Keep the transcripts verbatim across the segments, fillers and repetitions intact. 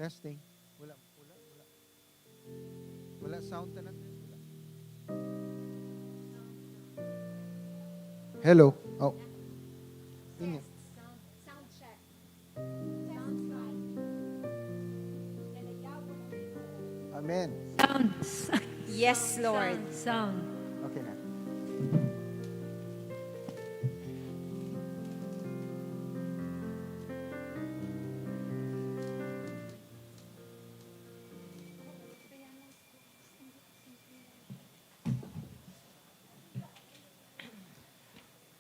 Testing. Wala, wala, wala. Wala sound tanan. Wala. Hello. Oh. Inyo. Sound, sound check. Test, try. Amen. Sound. Yes, Lord. Sound, sound. Okay na.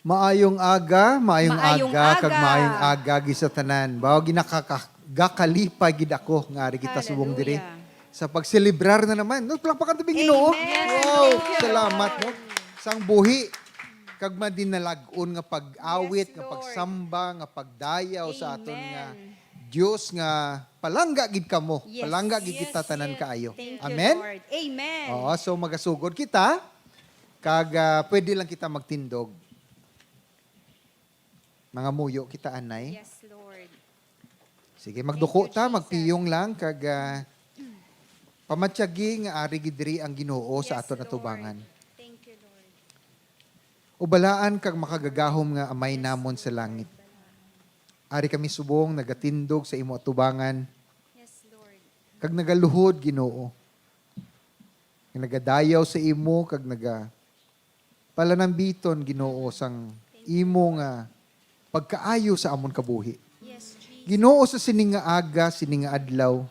Maayong aga, maayong Maayong aga, kag aga. Maayong aga gid sa tanan. Bawo ginakaka-, gakalipay gid ako nga ari kita subong diri Hallelujah. Sa pagselebrar na naman. No, palakpakan ta bang Ginoo. Amen. Wow, Thank you, salamat, Lord. No? Sang buhi kag madinalag-on nga pag-awit, Yes, nga Lord. Pagsamba, nga pagdayaw sa aton nga Amen. Dios nga palangga gid kamo. Yes. Palangga gid kita Yes, tanan yes. Kaayo. Thank you, Amen? Lord. Amen. Oo, so magasugod kita. Kag, ah, pwede lang kita magtindog. Mga muyo kita, anay. Yes, Lord. Sige, Thank magduko you, ta, Jesus. Magpiyong lang, kag, ah, pamatyagi nga ari gid diri ang Ginoo sa Yes, aton Lord. Atubangan. Thank you, Lord. Ubalaan kag makagagahom nga Amay Yes, namon sa Lord. Langit. Ari kami subong nagatindog sa imo atubangan. Yes, Lord. Kag nagaluhod, Ginoo. Nga nagadayaw sa imo kag naga-, palanambiton, Ginoo, sang imo nga pagkaayo sa amon kabuhi. Yes, Jesus. Ginoo, sa sini nga aga, sini nga adlaw,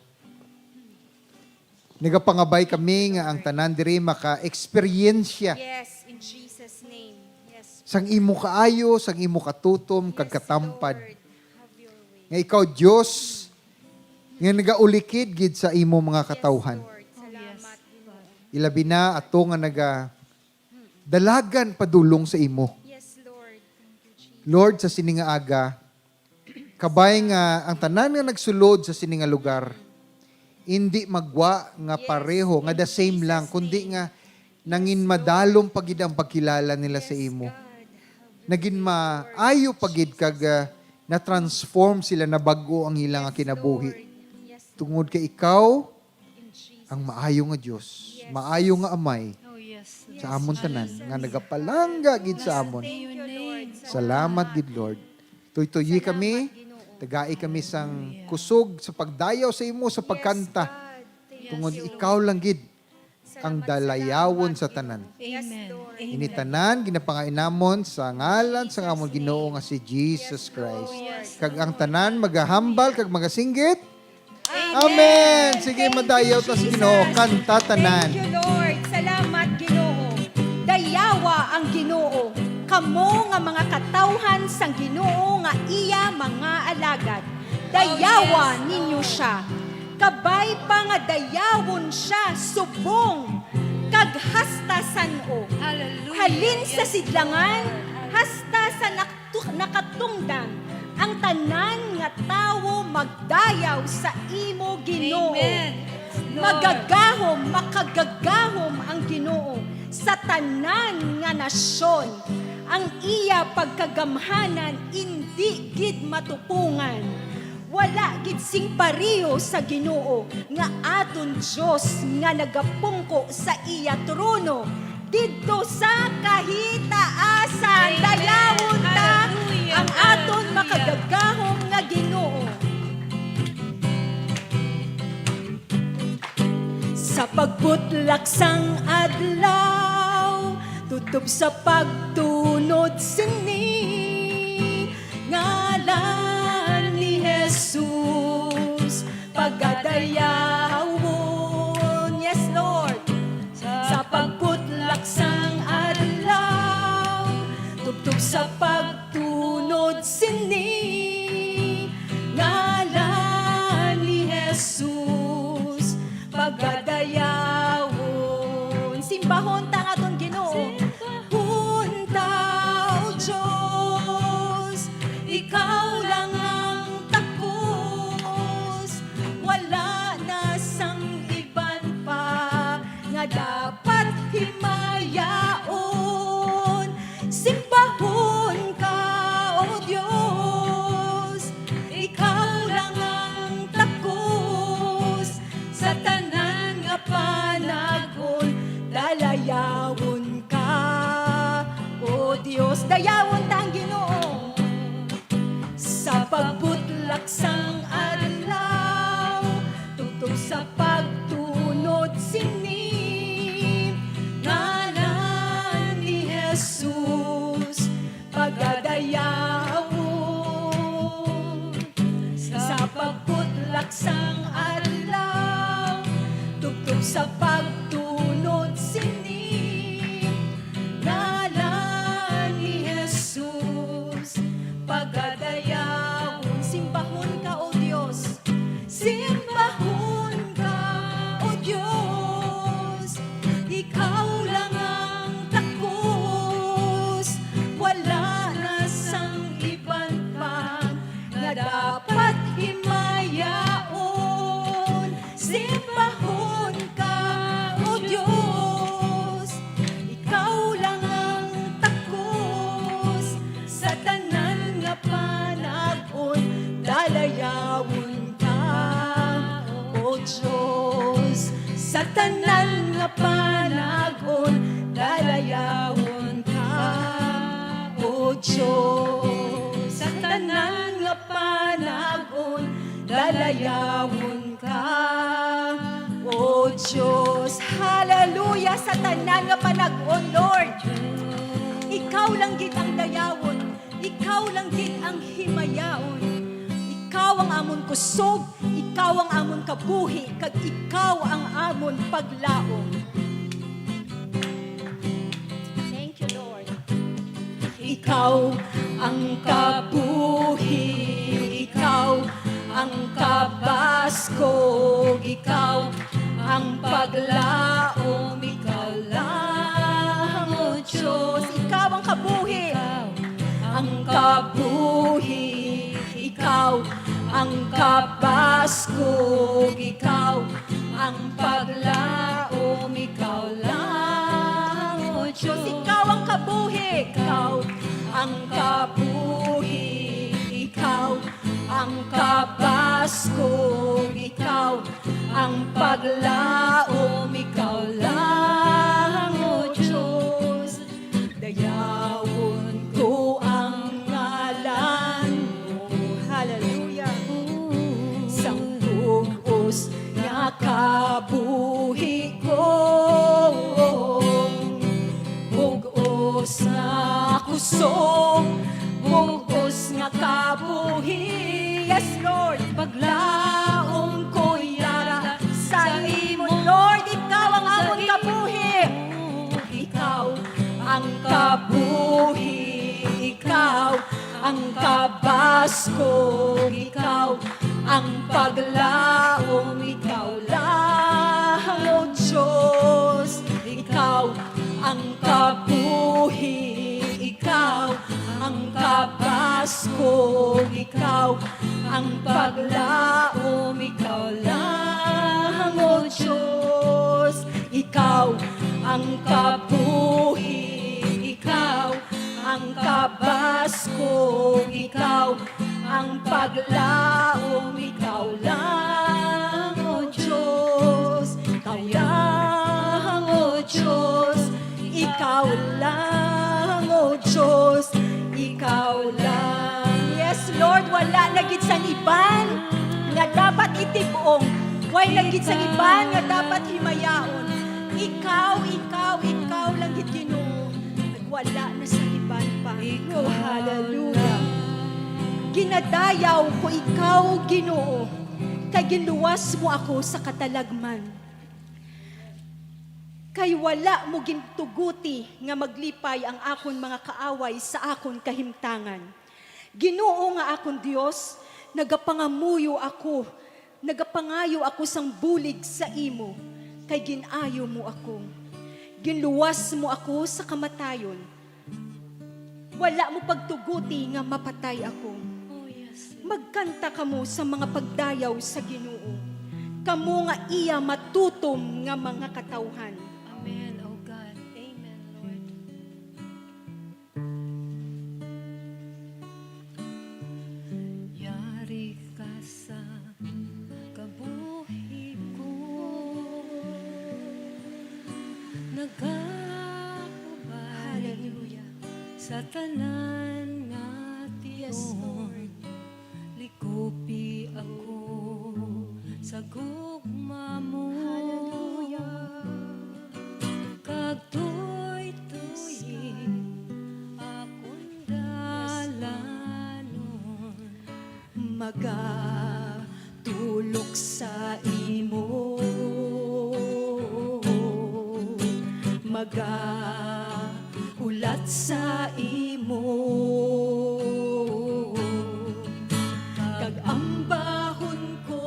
nagapangabay kami nga ang tanan diri maka-eksperyensya Yes, in Jesus' name. Yes. Sang imo kaayo, sang imo katutom, kag Yes, katampad. Lord. Have your way. Nga ikaw, Dios, nga nagaulikid gid sa imo mga Yes, katawhan. Lord. Oh, yes, Salamat, Ginoo. Lord. Ilabi na ato nga naga-, dalagan padulong sa imo. Yes, Lord. Thank you, Jesus. Lord, sa sini nga aga, kabay nga ang tanan nga nagsulod sa sini nga lugar, hindi magwa nga Yes, pareho, nga in the same lang, Jesus' kundi name. Nga Yes, nangin Lord. Madalom pa gid ang pagkilala nila sa Yes, imo. God. Have your Nagin way, Lord. Maayo pa gid kag, ah, na-transform sila, nabag-o ang ila nga Yes, kinabuhi. Lord. Yes, Tungod kay ikaw, In Jesus' ang maayo nga Dios, Yes. maayo nga Amay Oh, yes, Lord. sa amon tanan, Jesus. Nga nagapalangga gid sa Yes, amon. Thank you, Lord. Salamat Salamat. Gid, Lord. Tuytoyi Salamat, kami, Ginoo. Tagai kami sang Hallelujah. Kusog sa pagdayaw sa imo sa Yes, pagkanta. God. Thank Tungod you. Ikaw lang gid Salamat, ang dalayawon salamat, sa Ginoo. Tanan. Yes, Amen. Lord. Amen. Ini tanan, ginapangayo namon sa ngalan sa amon Ginoo nga si Jesus Yes, Christ. Lord. Kag ang tanan magahambal kag magasinggit, Amen. Amen. Sige, Thank madayaw you, ta sa Ginoo. Jesus. Kanta tanan. Thank you, Lord. Salamat, Ginoo. Dayawa ang Ginoo. Kamo nga mga katawhan sang Ginoo nga iya mga alagad. Dayawa Oh, yes, ninyo Lord. Siya. Kabay pa nga dayawon siya subong kag hasta san-o. Hallelujah. Halin sa Yes, sidlangan, Lord. Hasta sa nak-, tu-, nakatungdan, ang tanan nga tawo magdayaw sa imo, Ginoo. Amen. Lord. Magagahom, makagagahom ang Ginoo sa tanan nga nasyon. Ang iya pagkagamhanan indi gid matupongan. Wala gid sing pareho sa Ginoo nga aton Dios nga nagapungko sa iya trono didto sa kahitaasan. Amen. Dayawon ta Hallelujah. Ang aton Hallelujah. Makagagahom nga Ginoo. Sa pagbutlak sang adlaw, tubtob sa pagtunod sini, ngalan ni Jesus pagadayawon. Yes, Lord. Sa pagbutlak sang adlaw, tubtob sa pagtunod sini, ngalan ni Jesus pagadayawon. Simbahon ta ang aton Ginoo. Simbahon ta, O Dios, ikaw lang ang takos. Wala na sang iban pa nga dapat himayaon. Simbahon ka, O Dios, ikaw lang ang takos. Dayawon ka, O Dios, dayawon ta ang Ginoo. Sa pagbutlak sang adlaw, tubtob sa pagtunod sini, ngalan ni Jesus pagadayawon. Sa pagbutlak sang adlaw, tubtob sa pagtunod sini, ngalan ni Jesus pagadayawon. Simbahon ka, O Dios. Simbahon ka, O Dios. Ikaw lang ang takos. Wala na sang iban pa nga dapat himayaon. Simbahon ka, O Dios. Ikaw lang ang takos. Sa tanan nga panag-on, dalayawon ka, O Dios. Sa tanan nga panag-on, dalayawon ka, O Dios. Sa tanan nga panag-on, dalayawon ka, O Dios. Hallelujah! Sa tanan nga panag-on, Lord, ikaw lang gid ang dayawon, ikaw lang gid ang himayaon. Ikaw ang amon kusog, ikaw ang amon kabuhi, kag ikaw ang amon paglaom. Thank you, Lord. Ikaw ang kabuhi, ikaw ang kabaskog, ikaw ang paglaom, ikaw lang, O Dios. Ikaw ang kabuhi. Ikaw ang kabuhi, ikaw ang kabaskog, ikaw ang paglaom, ikaw lang, O Dios. Ikaw ang kabuhi. Ikaw ang kabuhi, ikaw ang kabaskog, ikaw ang paglaom, ikaw lang, O Dios. Dayawon ko ang ngalan mo. Hallelujah. Sang bug-os nga kabuhi ko, bug-os nga kusog, bug-os nga kabuhi. Yes, Lord. Paglaom ko yara sa imo, Lord. Ikaw ang amon kabuhi. Ikaw ang kabuhi, ikaw ang kabaskog, ikaw ang paglaom, ikaw lang, O Dios. Ikaw ang kabuhi, ikaw ang kabaskog, ikaw ang paglaom, ikaw lang, O Dios. Ikaw ang kabuhi, ikaw ang kabaskog, ikaw ang paglaom, ikaw lang, O Dios. Ikaw lang, O Dios. Ikaw lang, O Dios. Ikaw lang. Yes, Lord, wala na gid sang iban nga dapat itib-ong. Wala na gid sang iban nga dapat himayaon. Ikaw, ikaw, ikaw lang gid, Ginoo. Wala na sa iban pa. Oh, hallelujah. Ginadayaw ko ikaw, Ginoo, kay ginluwas mo ako sa katalagman. Kay wala mo gintuguti nga maglipay ang akon mga kaaway sa akon kahimtangan. Ginoo nga akon Dios, nagapangamuyo ako, nagapangayo ako sang bulig sa imo, kay gin-ayo mo ako. Ginluwas mo ako sa kamatayon. Wala mo pagtuguti nga mapatay ako. Oh, yes, Lord. Magkanta kamo sa mga pagdayaw sa Ginoo, kamo nga iya matutom nga mga katawhan. Amen, oh God. Amen, Lord. Yari ka sa kabuhi ko. Naga- Sa tanan nga tion, Lord, likupi ako sa gugma mo. Hallelujah. Kag tuytoyi akon dalanon. Magatulok sa imo, magahulat sa imo, kag ambahon ko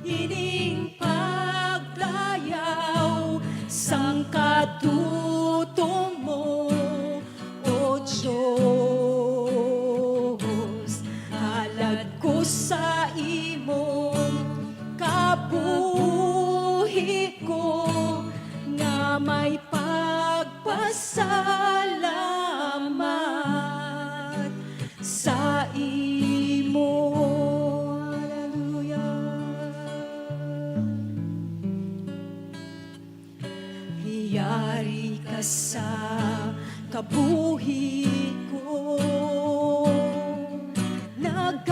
ining pagdayaw sang katutom mo. O Dios, halad ko sa imo, kabuhi ko nga may pagpasalamat sa imo. Hallelujah. Yari ka sa kabuhi ko, nagaubay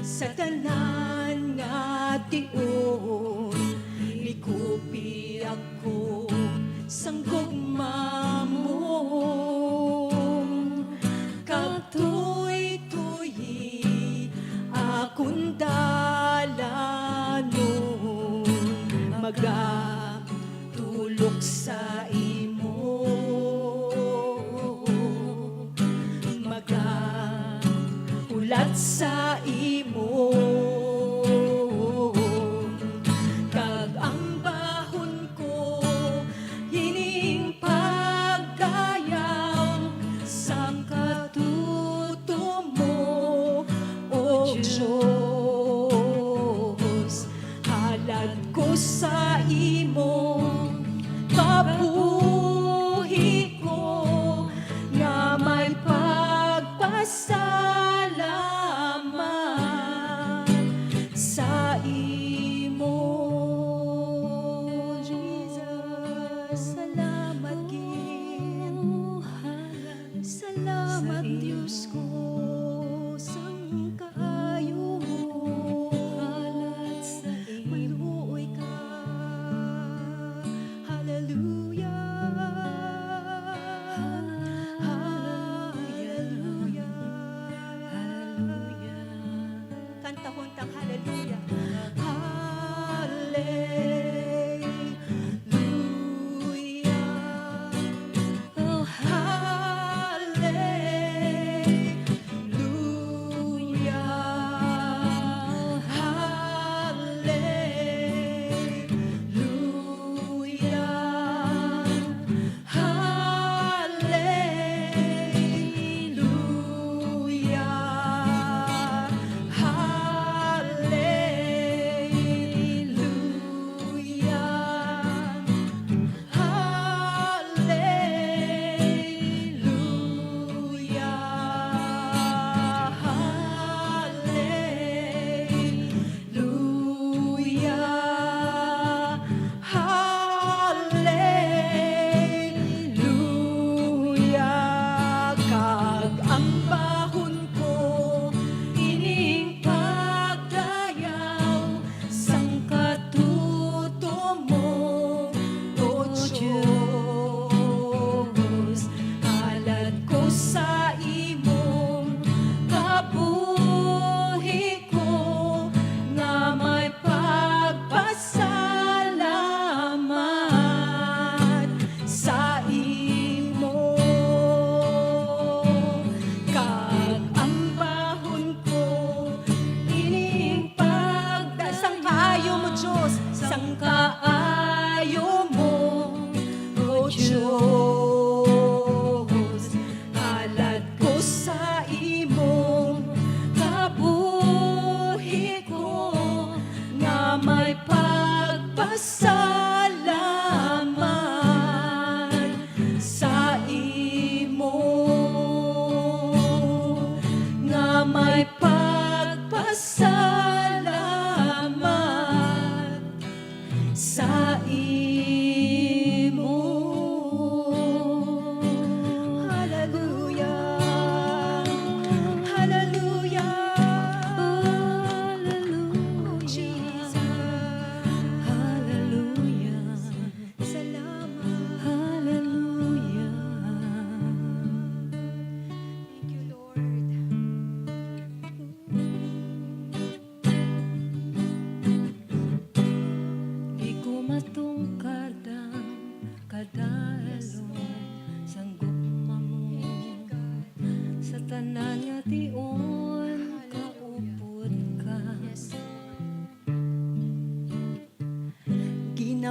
sa tanan nga tion. Likupi ako sang gugma mo, kag tuytoyi akon dalanon. Magatulok sa imo, magahulat sa imo, kag ambahon ko ining pagdayaw sang katutom mo. O Dios, halad ko sa imo, kabuhi ko nga may pagpasalamat sa imo. Jesus, salamat gid. Salamat, Dios ko, sang kaayo mo. Maluoy ka. Hallelujah. Hallelujah. Kantahon tang hallelujah. Hallelujah.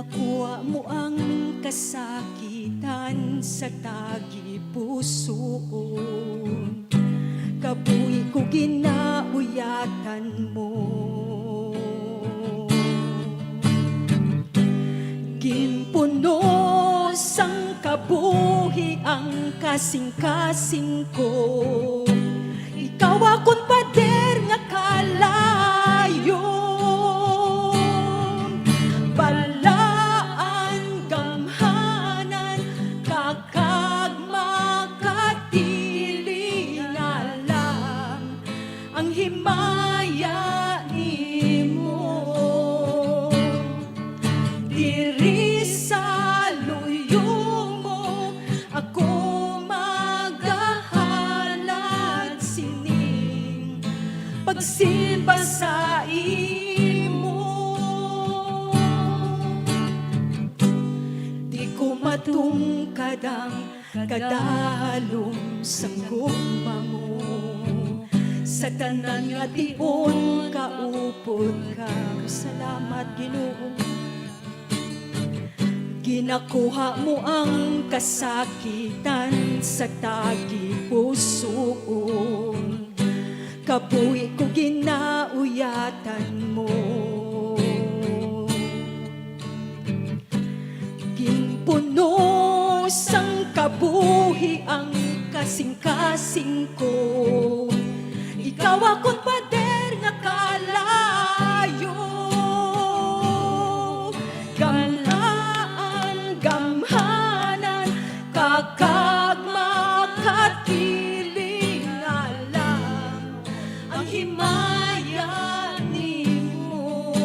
Kuha mo ang kasakitan sa tagipusoon. Kabuhi ko ginauyatan mo. Ginpuno sang kabuhi ang kasing-kasing ko. Ikaw akon pader nga kalayo. Balaan, gamhanan, kakag makatili nga lang ang himaya nimo. Diri sa luyo mo ako magahalad sining pagsimba sa imo. Di ko matungkad ang kadalom sang gugma mo. Sa tanan nga tion kaupod ka. Salamat, Ginoo. Ginakuha mo ang kasakitan sa tagipusoon. Kabuhi ko ginauyatan mo. Ginpuno sang kabuhi ang kasing-kasing ko. Ikaw akon pader nga kalayo. Gamhaan, gamhanan, kakag makatili nga lang ang himaya nimo.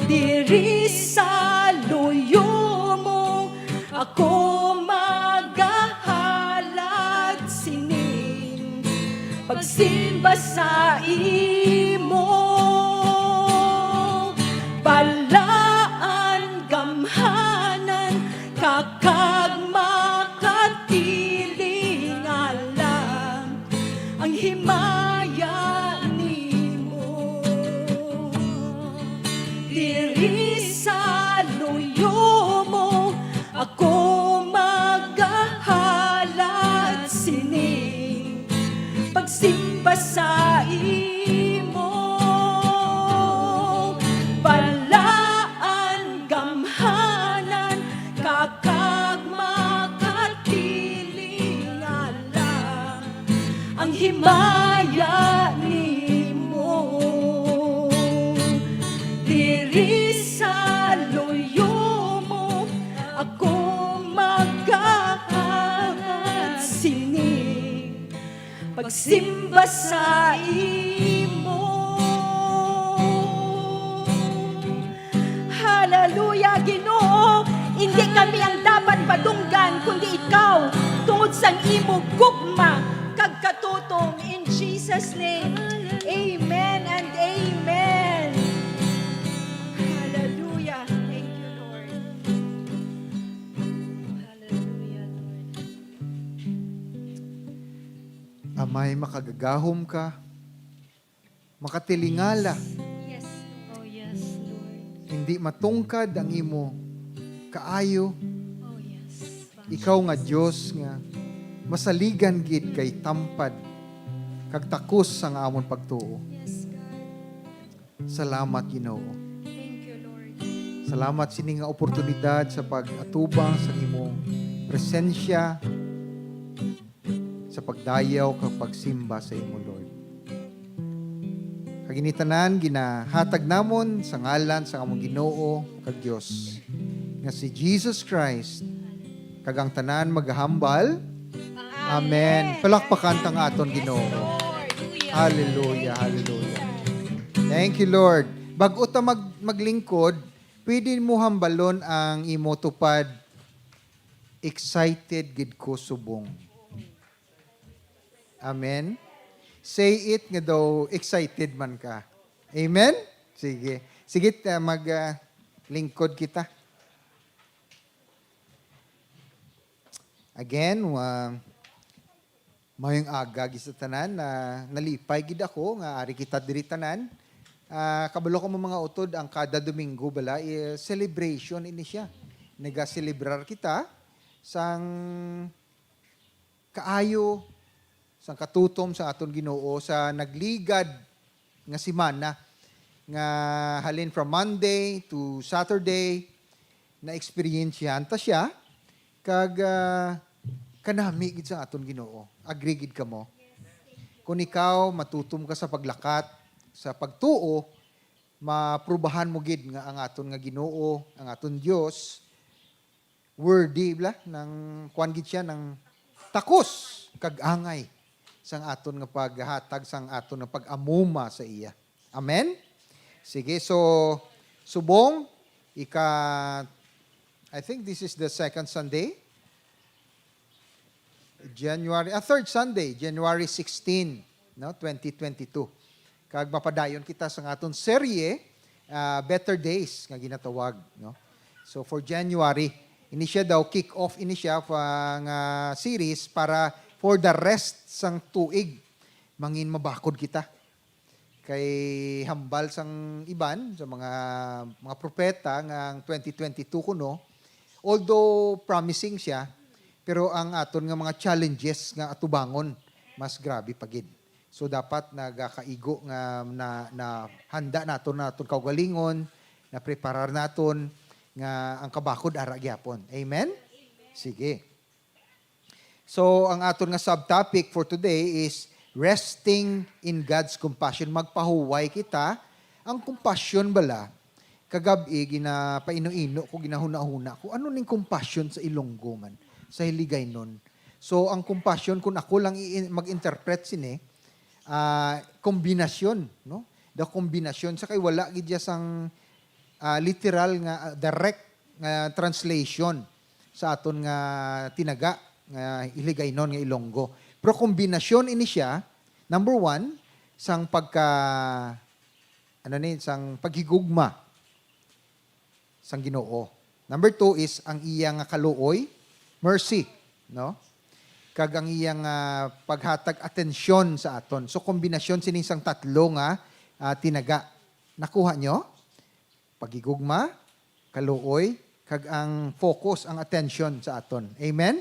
Diri sa luyo mo ako magahalad sining pagsimba sa imo. Balaan, gamhanan, kakag makatili nga lang ang himaya nimo. Diri sa luyo mo ako magahalad sining pagsimba sa imo. Balaan, gamhanan, kakag makatili nga lang ang himaya nimo. Diri sa luyo mo ako magkahangat sini pagsimba sa imo. Hallelujah, Ginoo. Hindi kami ang dapat padunggan, kundi ikaw, tungod sang imo gugma kag katutom. In Jesus' name, amen and amen. Hallelujah. Thank you, Lord. Hallelujah, Lord. Amay, makagagahom ka, makatilingala. Yes, Lord. Oh, yes, Lord. Hindi matungkad ang imo kaayo. Oh, yes, Father. Ikaw nga Dios nga masaligan gid kay tampad kag takos sang amon pagtuo. Yes, God. Salamat, Ginoo. Thank you, Lord. Salamat sini nga oportunidad sa pag-atubang sa imong presensya, sa pagdayaw kag pagsimba sa imo, Lord. Kag ini tanan ginahatag namon sa ngalan sa among Ginoo kag Dios, nga si Jesus Christ, kag ang tanan magahambal. Amen. Amen. Palakpakan ta ang aton Ginoo. Yes, Lord. Hallelujah, hallelujah. Thank you, Lord. Bag-o ta mag-, maglingkod, pwede mo hambalon ang imo tupad, "Excited gid ko subong." Amen. Say it nga daw excited man ka. Amen? Sige. Sige, ta-, mag, ah, lingkod kita. Again, wa-, mayong aga gid sa tanan. Na nalipay gid ako nga ari kita diri tanan. Ah, kabalo ko mo, mga utod, ang kada Domingo bala, eh, celebration ini siya. Nagaselebrar kita sang kaayo, sang katutom sa aton Ginoo sa nagligad nga semana, nga halin from Monday to Saturday, na-eksperyensyahan ta siya, kag, ah, kanami gid sa aton Ginoo. Agree gid kamo? Kung ikaw matutom ka sa paglakat, sa pagtuo, maprubahan mo gid nga ang aton nga Ginoo, ang aton Dios, worthy bala, nang kuwan gid siya, nang takos kag angay sang aton nga paghatag, sang aton nga pag-amuma sa iya. Amen? Sige, so, subong, ika, I think this is the second Sunday. January, ah, third Sunday, January sixteen, no, twenty twenty-two. Kag mapadayon kita sa aton serye, ah, Better Days nga ginatawag, no. So for January, ini siya daw kick off ini siya pa nga series para for the rest sang tuig mangin mabakod kita. Kay hambal sang iban, sa mga, mga propeta nga ang twenty twenty-two kuno, although promising siya, pero ang aton nga mga challenges nga atubangon, mas grabe pa gid. So dapat nagakaigo nga na, na handa naton, naton kaugalingon, na preparar naton nga ang kabakod ara gyapon. Amen? Sige. So, ang aton nga subtopic for today is resting in God's compassion. Magpahuway kita. Ang compassion bala, kagab-i, ginapaino-ino ko, ginahuna-huna ko, ano ning compassion sa Ilonggo man, sa Hiligaynon? So, ang compassion, kung ako lang i-, mag-interpret sini, ah, kombinasyon, no? The kombinasyon, sa kay wala gid siya sang, ah, literal nga, ah, direct nga translation sa aton nga tinaga, nga Hiligaynon nga Ilonggo. Pero kombinasyon ini siya, number one, sang pagka, ano ni, sang paghigugma sang Ginoo. Number two is ang iya nga kaluoy, mercy, no? Kag ang iya nga paghatag atensyon sa aton. So, kombinasyon sini sang tatlo nga, ah, tinaga. Nakuha nyo? Paghigugma, kaluoy, kag ang focus, ang attention sa aton. Amen?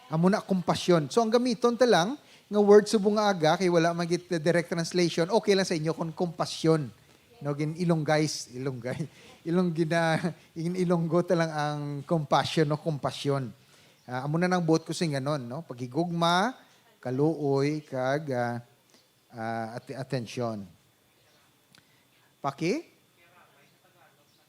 Amo na, kompasyon. So, ang gamiton ta lang nga word subong nga aga, kay wala man gid direct translation, okay lang sa inyo kung kompasyon. No, gin-Ilonggais, Ilonggay. Ilong gina-, gin-Ilonggo ta lang ang compassion, no, kompasyon. Ah, amo na nang buot ko sing ganon, no? Paghigugma, kaluoy, kag, ah, ah, at-, atensyon. Paki?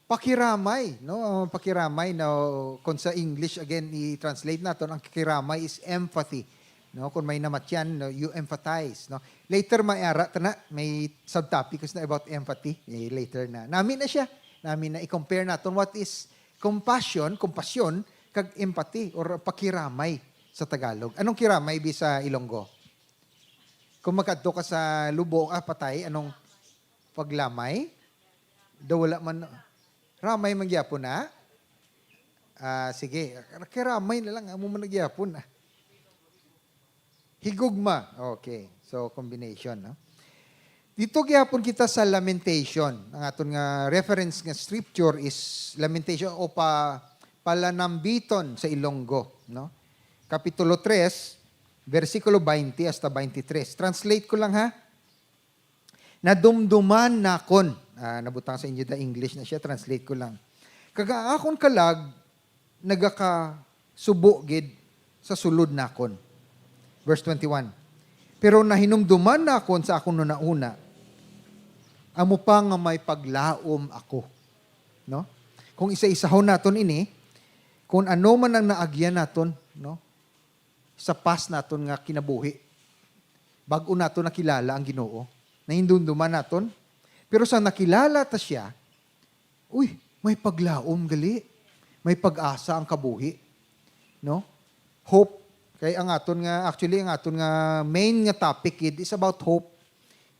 Pakiramay, no? Ang pakiramay, no? Kung sa English, again, i-translate naton, ang kiramay is empathy. No? Kung may namatyan, no, you empathize, no? Later, may ara, tana, may subtopics na about empathy. Eh, later na. Nami na siya. Nami na i-compare naton what is compassion, compassion, kag empathy or pakiramay sa Tagalog. Anong kiramay bi sa Ilonggo? Kung magkadto ka sa lubong, ah, patay, anong paglamay? Daw wala man, ramay man gyapon na? Ah, sige, kiramay na lang, amo man na gyapon, ah. Higugma. Okay. So, combination, no? Dito gyapon kita sa Lamentation. Ang aton nga reference nga scripture is Lamentation o pa, Palanambiton sa Ilonggo, no? Kapitulo tres, bersikulo twenty hasta twenty-three. Translate ko lang, ha. Nadumduman nakon. Ah, nabutang sa inyo the English na siya, translate ko lang. Kag ang akon kalag nagakasubo gid sa sulod nakon. Verse twenty-one. Pero nahinumduman nakon sa akon hunahuna, amo pa nga may paglaom ako. No? Kung isa-isahon naton ini, kung ano man ang naagyan naton, no? Sa past naton nga kinabuhi. Bag-o naton nakilala ang Ginoo. Nahindumduman naton. Pero sa nakilala ta siya, uy, may paglaom gali. May pag-asa ang kabuhi. No? Hope. Kay ang aton nga, actually, ang aton nga main nga topic gid is about hope.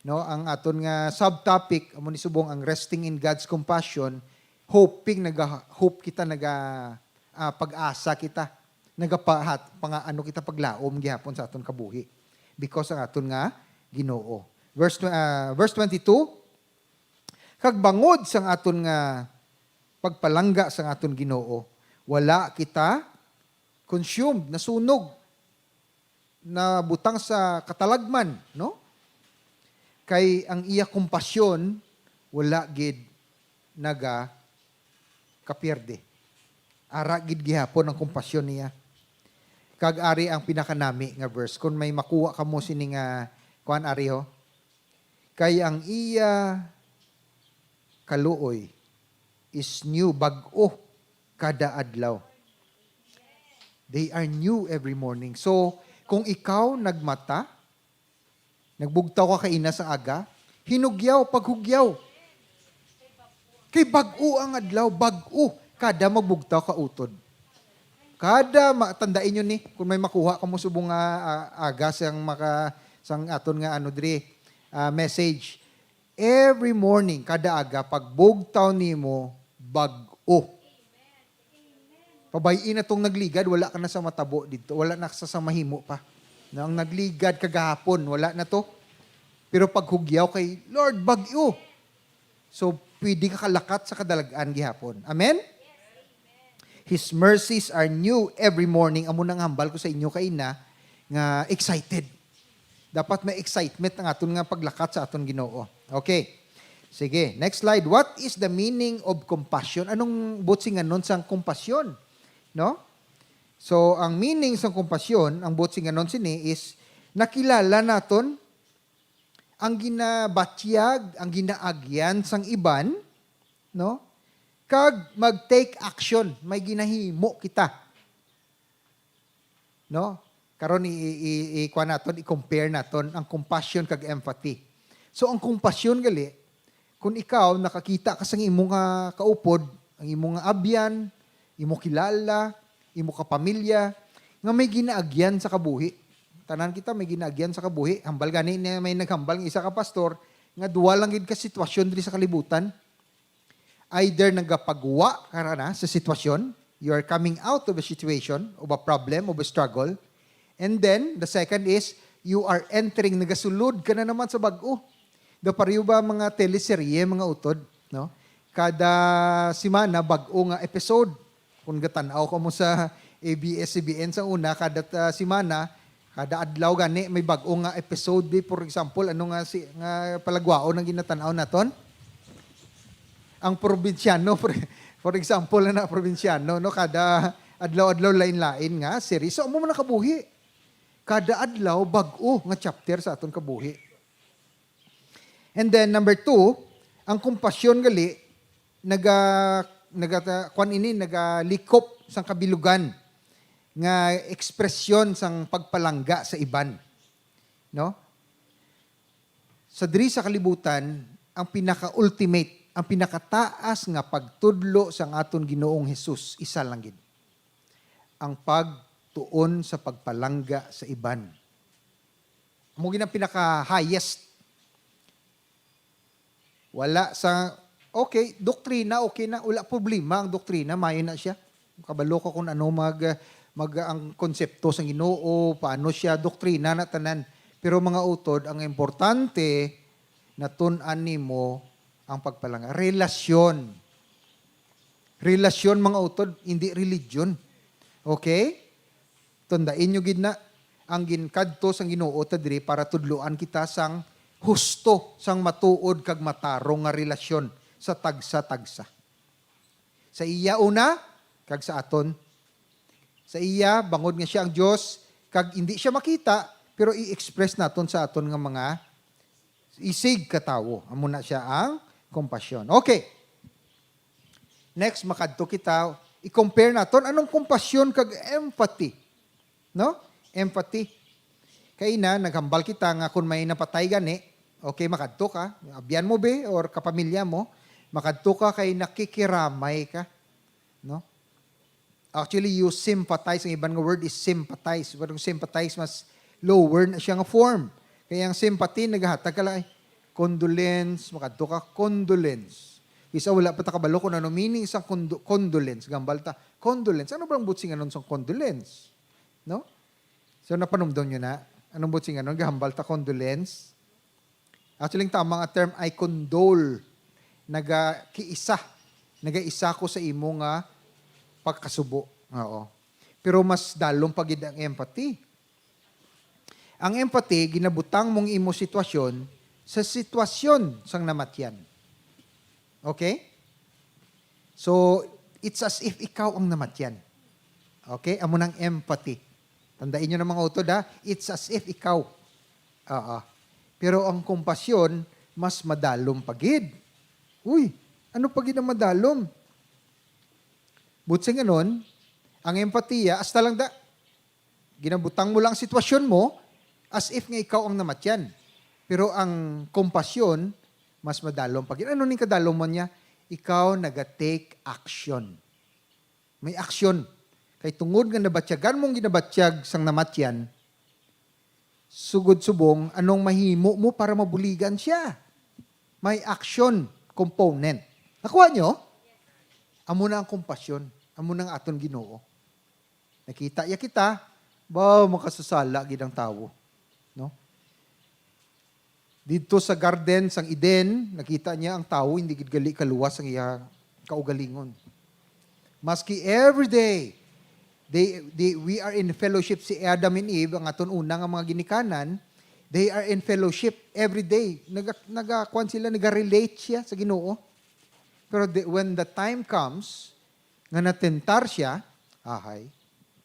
No? Ang aton nga subtopic, amo ni subong ang resting in God's compassion, hoping, naga-, hope kita, naga, ah, pag-asa kita. Nagapahat, panga-, ano kita paglaom gihapon sa aton kabuhi. Because ang aton nga Ginoo. Verse tw-, ah, verse twenty-two, Kag bangod sang aton nga pagpalangga sang aton Ginoo, wala kita consumed, nasunog, nabutang sa katalagman, no? Kay ang iya kompasyon wala gid naga kapierde. Ara gid gihapon ang kompasyon niya. Kag ari ang pinakanami nga verse. Kung may makuha kamo sini nga, kuan, ari, ho? Kay ang iya kaluoy is new, bag-o kada adlaw. They are new every morning. So, kung ikaw nagmata, nagbugtaw ka kaina sa aga, hinugyaw, paghugyaw. Kay bag-o ang adlaw, bag-o kada magbugtaw ka utod. Kada ma-, tandaan nyo ni, kung may makuha kamo subong nga, ah, aga sang maka-, sang aton nga ano diri, ah, message. Every morning, kada aga, pagbugtaw nimo, bag-o. Pabay-i na tong nagligad, wala ka na sa matabo didto, wala na sa, sa mahimo pa. Na ang nagligad kagahapon, wala na to. Pero paghugyaw kay Lord, bag-o. So, pwede ka kalakat sa kadalag-an gihapon. Amen? His mercies are new every morning. Amo nang hambal ko sa inyo kaina nga excited. Dapat may excitement ang aton nga paglakat sa aton Ginoo. Okay. Sige, next slide. What is the meaning of compassion? Anong buot singanon sang kompasyon? No? So, ang meaning sang kompasyon, ang buot singanon sini is nakilala naton ang ginabatyag, ang ginaagyan sang iban, no? Kag mag-take action, may ginahimo kita. No? Karon i, i, i, i-, kuha naton, i-compare naton ang compassion kag empathy. So, ang compassion gali, kung ikaw nakakita ka sang imo nga kaupod, ang imo nga abyan, imo kilala, imo kapamilya, nga may ginaagyan sa kabuhi. Tanan kita may ginaagyan sa kabuhi. Hambal gani ni may naghambal nga isa ka pastor nga duwa lang gid ka sitwasyon diri sa kalibutan. Either nagapagwa ka na sa sitwasyon, you are coming out of a situation, of a problem, of a struggle. And then, the second is, you are entering, nagasulod ka na naman sa bag-o. Daw pareho ba mga teleserye, mga utod, no? Kada semana, bag-o nga episode. Kung gatan-aw ka mo sa A B S C B N sa una, kada, ah, semana, kada adlaw gani, may bag-o nga episode. Di, for example, ano nga si, nga palagwaon ang ginatan-aw naton? Ang probinsyano, for, for example, na probinsyano, no? Kada adlaw-adlaw lain-lain nga series. So, amo man ang kabuhi. Kada adlaw, bag-o nga chapter sa aton kabuhi. And then, number two, ang kompasyon gali, naga-, naga-, kwan ini, nagalikop sang kabilugan nga ekspresyon sang pagpalangga sa iban. No? Sa diri sa kalibutan, ang pinaka-ultimate, ang pinakataas nga pagtudlo sang aton Ginoong Hesus, isa lang gid. Ang pagtuon sa pagpalangga sa iban. Amo gid ang pinaka-highest. Wala sa, okay, doktrina, okay na, wala problema ang doktrina, maayo na siya. Kabalo ka kung ano mag, mag, ang konsepto sa Ginoo, paano siya, doktrina na tanan. Pero mga utod, ang importante, natun-an nimo ang pagpalangga. Relasyon. Relasyon, mga utod, hindi religion. Okay? Tandaan nyo gid na, ang ginkadto sang Ginoo ta diri para tudloan kita sang husto, sang matuod kag matarong nga relasyon sa tagsa-tagsa. Sa iya una, kag sa aton. Sa iya, bangod nga siya ang Dios, kag hindi siya makita, pero i-express naton sa aton nga mga isig ka tawo. Amo na siya ang kompasyon. Okay. Next, makadto kita, i-compare naton anong kompasyon kag empathy. No? Empathy. Kay na, naghambal kita nga kung may napatay gani, okay, makadto ka, abyan mo be, or kapamilya mo, makadto ka kay nakikiramay ka. No? Actually, you sympathize. Ang iban nga word is sympathize. Pero ang sympathize, mas lower na siya nga form. Kaya ang sympathy, naghatag ka lang, "Ay, condolence," makadto ka, "Condolence." Isa wala pa ta kabalo kung ano meaning sa condo-, condolence. Gambal ta, "Condolence." Ano bang buot singanon sa condolence? No? So, napanumdom nyo na? Anong buot singanon? Gahambal ta, "Condolence." Actually, ang tama nga term ay condole. nagakiisa, nagaisa ko sa imo nga pagkasubo. Oo. Pero mas dalom pa gid ang empathy. Ang empathy, ginabutang mong imo sitwasyon sa sitwasyon sang namatyan. Okay? So, it's as if ikaw ang namatyan. Okay? Amo nang empathy. Tandaan nyo na, mga utod, ha? It's as if ikaw. Oo. Pero ang kompasyon, mas madalom pa gid. Uy, ano pa gid ang madalom? Buot silingon, ang empatiya, hasta lang da, ginabutang mo lang ang sitwasyon mo, as if nga ikaw ang namatyan. Pero ang kompasyon, mas madalom pa gid. Ano ning kadalom man niya? Ikaw naga-take action. May aksyon. Kay tungod nga nabatyagan mong ginabatyag sang namatyan, sugod subong, anong mahimo mo para mabuligan siya? May action component. Nakuha nyo? Amo na ang kompasyon. Amo na ang aton Ginoo. Nakita ya kita, ba, makasasala gid ang tawo. No? Didto sa garden sang Eden, nakita niya ang tawo hindi gid gali kaluwas ang iya kaugalingon. Maski every day, they, they, we are in fellowship, si Adam and Eve, ang aton una nga mga ginikanan, they are in fellowship every day. Naga, naga, kuwan sila, naga-relate siya sa Ginoo. Pero the, when the time comes, nga natentar siya, ahay,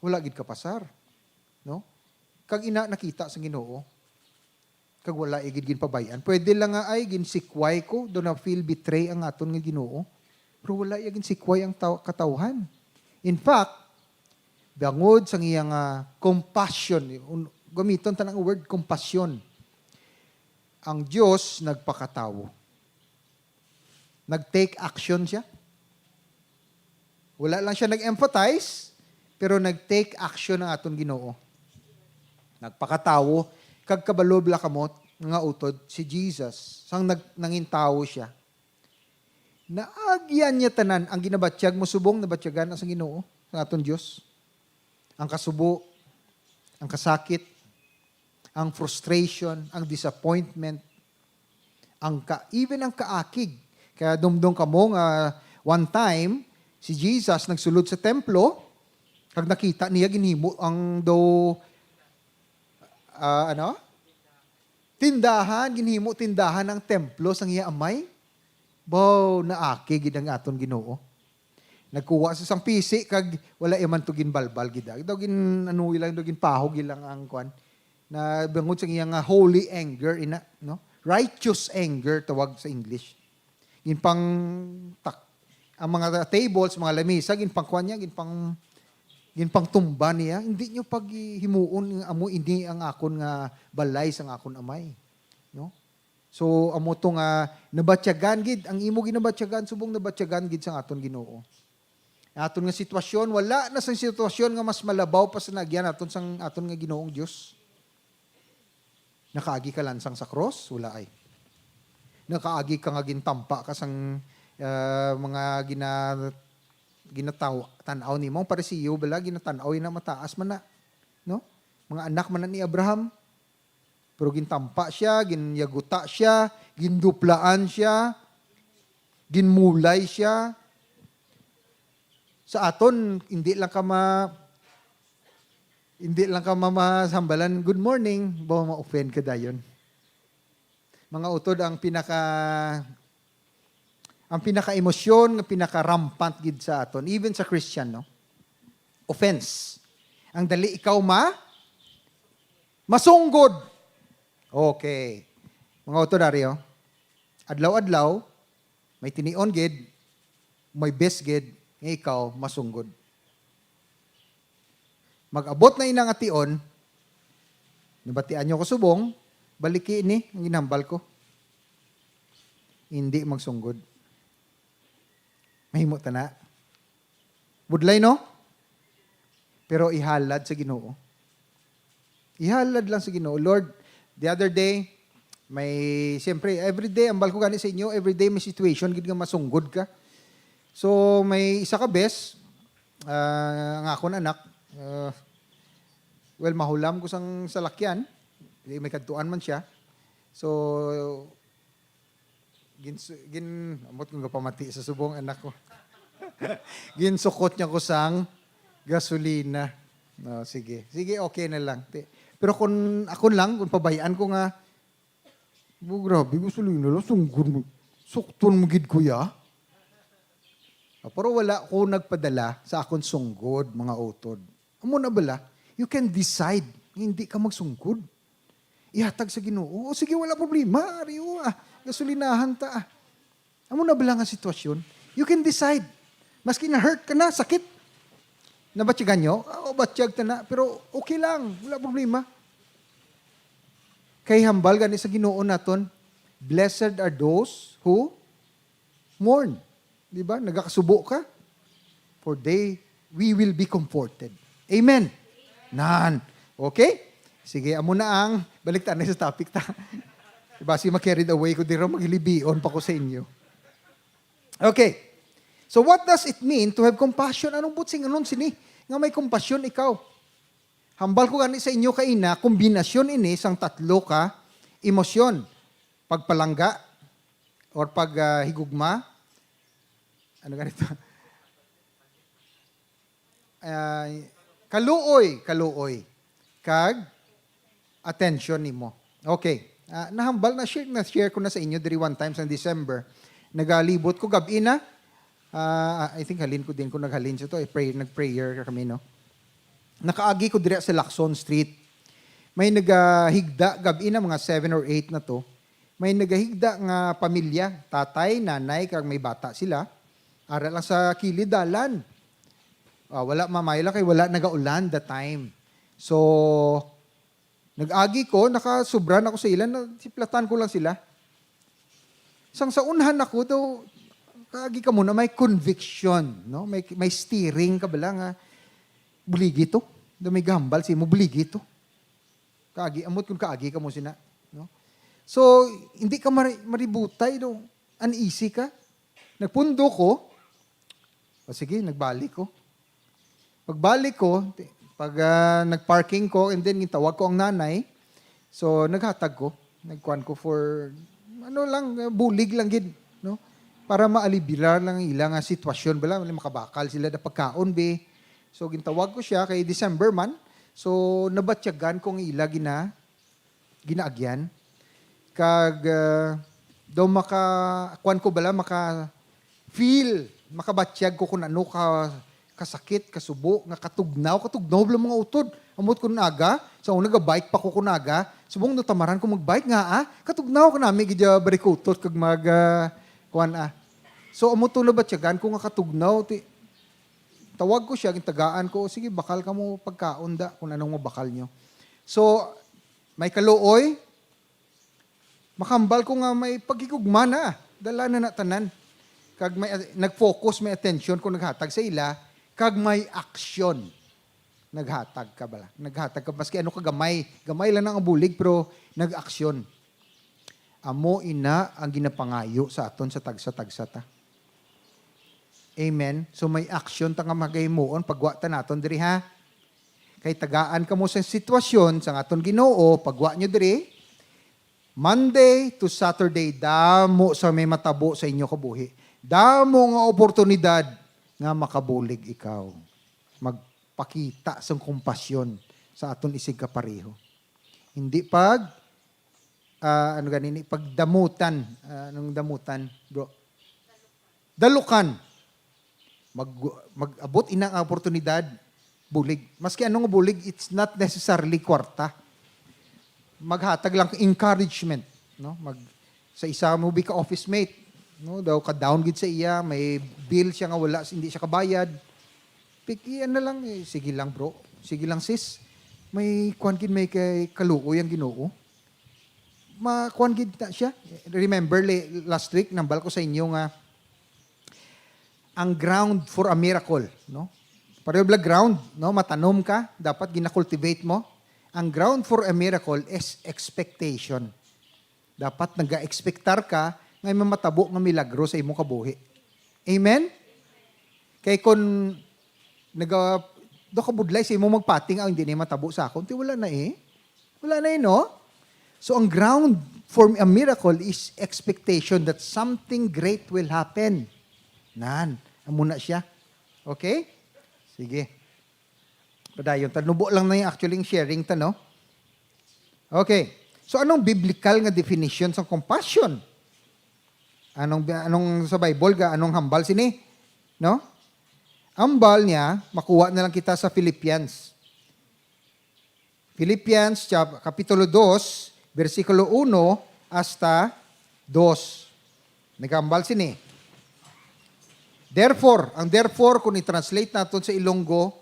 wala gid kapasar. No? Kag ina nakita sa Ginoo. Kag wala iya gid ginpabay-an. Pwede lang nga, "Ay, ginsikway ko, do na feel betray ang aton nga Ginoo." Pero wala iya ginsikway ang taw-, katawhan. In fact, bangod sang iya nga compassion, un-, gamiton ta ang word compassion, ang Dios nagpakatawo. Nag-take action siya. Wala lang siya nag-empathize, pero nag-take action ang aton Ginoo. Nagpakatawo, kag kabalo bala kamo, mga utod, si Jesus, sang nag-, nangin tawo siya. Naagyan niya tanan ang ginabatyag mo subong nabatyagan ang sang Ginoo, sang aton Dios. Ang kasubo, ang kasakit, ang frustration, ang disappointment, ang ka-, even ang kaakig. Kaya dumdom kamo nga one time, si Jesus nagsulod sa templo, kag nakita niya ginhimo ang daw, ah, ano? Tindahan, ginhimo tindahan ang templo sang iya amay. Baw, naakig gid ang aton Ginoo. Nagkuha sa sang pisi kag wala iya man to ginbalbal gid. Daw gin-, ano lang, daw ginpahog lang ang kwan. Na bangod sa iya nga holy anger, ina, no? Righteous anger tawag sa English. Ginpang tak-, ang mga tables, mga lamisa, ginpangkuan niya, ginpang, ginpangtumba niya. Hindi niyo paghimuon nga amo ini ang akon nga balay sang akon amay. No? So, amo to nga nabatyagan gid, ang imo ginabatyagan, subong nabatyagan gid sang aton Ginoo. Aton nga sitwasyon, wala na sang sitwasyon nga mas malabaw pa sa naagyan naton sang aton nga Ginoong Dios. Nakaagi ka lansang sa cross? Wala ay. Nakaagi ka nga gintampa ka sang, ah, mga gina-, ginataw-, tan-aw nimo, ang Pariseo bala, ginatan-aw ina mataas man na, no? Mga anak man na ni Abraham. Pero gintampa siya, ginyaguta siya, ginduplaan siya, ginmulay siya. Sa aton, hindi lang ka ma-, hindi lang ka ma-, masambalan, "Good morning," ba, ma-offend ka dayon. Mga utod, ang pinaka, ang pinaka-emosyon nga pinaka-rampant gid sa aton, even sa Christian, no? Offense. Ang dali ikaw ma-, masunggod. Okay. Mga utod, ari, oh. Adlaw-adlaw, may tinion gid, may best gid, nga ikaw masunggod. Mag-abot na ina nga tion, nabatian nyo ko subong, baliki ini ang ginhambal ko. Hindi magsunggod. Mahimo ta na. Budlay, no? Pero ihalad sa Ginoo. Ihalad lang sa Ginoo. Lord, the other day, may, siyempre, every day, ang balko gani sa inyo, every day may situation gid nga masunggod ka. So, may isa ka bes, ah, ang akon anak, ah, well, mahulam ko sang salakyan, di may kadtuan man siya. So, Gins-, gin-, ambot kong gapamati sa subong anak ko. Ginsukot niya ko sang gasolina. No, sige. Sige, okay na lang. Ti-, pero kung ako lang, kung pabayaan ko nga, "Oh, grabe, gasolina lang, sunggod mo. Sukton mo gid, kuya." Ah, pero wala ko nagpadala sa akon sunggod, mga utod. Amo na bala, you can decide nga hindi ka magsungkod. Ihatag sa Ginoo. O sige, wala problema. Ari, o, ah, gasolinahan ta, ah. Amo na bala nga sitwasyon. You can decide. Maski na-hurt ka na, sakit. Nabatyagan nyo? Ah, o, batyag ta na. Pero okay lang. Wala problema. Kay hambal gani sa Ginoo naton, "Blessed are those who mourn." Di ba? Nagakasubo ka? "For they, we will be comforted." Amen. Nan. Okay? Sige, amo na ang balik ta na sa topic ta. Basi ma-carried away ko dira, maghilibion pa ko sa inyo. Okay. So what does it mean to have compassion? Anong buot silingon sini nga may compassion ikaw? Hambal ko gani sa inyo kaina, kombinasyon ini sang tatlo ka emosyon. Pagpalangga or pag, ah, higugma. Ano ganito? Ah, kaluoy, kaluoy. Kag attention nimo. Okay. Ah, nahambal na share, na share ko na sa inyo diri one time sa December. Nagalibot ko gab-i na. Ah, I think halin ko din ko naghalin sa to. Eh, pray, nag-prayer kami, no? Nakaagi ko diri sa Lacson Street. May nagahigda gab-i na, mga seven or eight na to. May nagahigda nga pamilya, tatay, nanay, kag may bata sila. Ara lang sa kilid dalan. Ah, wala mamay lang kay wala nagaulan that time. So, nag-agi ko, nakasubra na ko sa ila, na-, siplatan ko lang sila. Sang sa unhan ako daw, kaagi ka muna, may conviction, no? May, may steering ka bala nga, "Buligi to." Daw may gahambal sa imo, "Buligi to." Kaagi, amot kung kaagi ka mo sina, no? So, hindi ka mari-, maributay, no? Uneasy ka. Nagpundo ko. O sige, nagbalik ko. Pagbalik ko, ti-, pag, ah, nag-parking ko, and then gintawag ko ang nanay. So, naghatag ko. Nagkuan ko for, ano lang, ah, bulig lang gid, no? Para maalibirar lang ang ila nga sitwasyon bala, makabakal sila da pagkaon, be. So, gintawag ko siya kay December man. So, nabatyagan ko ang ila gina-, ginaagyan. Kag, ah, daw maka, kuan ko bala, maka-feel, makabatyag ko kung ano ka, kasakit, kasubo, nga katugnaw, katugnaw bala mga utod. Amot ko naga, sa una ga-bike pa ko kunaga, subong natamaran ko mag-bike nga, ah, katugnaw ka nami gid ya barikutot kag mag, ah, kuan, ah. So, amo to nabatyagan ko nga katugnaw, ti-, tawag ko siya, gintagaan ko, "Sige, bakal ka mo pagkaon da, kung anong mabakal nyo." So, may kaluoy, makambal ko nga may paghigugma na, dala na na tanan. Kag may, nag-focus, may attention ko naghatag sa ila, kag may aksyon. Naghatag ka bala? Naghatag ka, maski ano ka gamay, gamay lang ang bulig, pero nag-aksyon. Amo ina ang ginapangayo sa aton sa tagsa-tagsa ta. Amen. So may action ta nga magahimuon, pagwa ta naton diri, ha. Kay tagaan kamo sa sitwasyon sa aton Ginoo, pagwa nyo diri, Monday to Saturday, damo sa may matabo sa inyo kabuhi. Damo nga oportunidad nga makabulig ikaw. Magpakita sang kompasyon sa aton isigkapareho. Hindi pag, ah, ano ganini, pagdamutan. Ah, anong damutan, bro? Dalukan. Mag-, mag-abot ina nga oportunidad, bulig. Maski anong bulig, it's not necessarily kwarta. Maghatag lang ka encouragement, no? Mag-, sa isa mo bi ka office mate, no? Daw ka down gid sa iya, may bill siya nga wala, hindi siya kabayad. Piki, ano lang, eh, "Sige lang, bro. Sige lang, sis. May kuwan gid, may kay kaluoy ang Ginoo." Ma-, kuwan gid na siya. Remember, li-, last week, nambal ko sa inyo nga ang ground for a miracle, no? Pareho bala ground, no? Matanom ka, dapat gina-cultivate mo. Ang ground for a miracle is expectation. Dapat naga-expectar ka nga may matabo nga milagro sa imong kabuhi. Amen? Kay kun naga-, do ka budlay sa imong magpating, "Ah, hindi na matabo sa akon." Ti wala na eh. Wala na eh, no? So, ang ground for a miracle is expectation that something great will happen. Nan, amo na siya. Okay? Sige. Padayon ta. Nubo lang na yung actually yung sharing ta, no? Okay. So, anong biblical nga definition sa compassion? Anong, anong sa Bible ga? Anong hambal sini? No? Hambal niya, makuha na lang kita sa Philippians. Philippians chap-, Kapitulo dos, bersikulo uno hasta dos. Nagambal sini. Therefore, ang therefore, kung i-translate naton sa Ilonggo,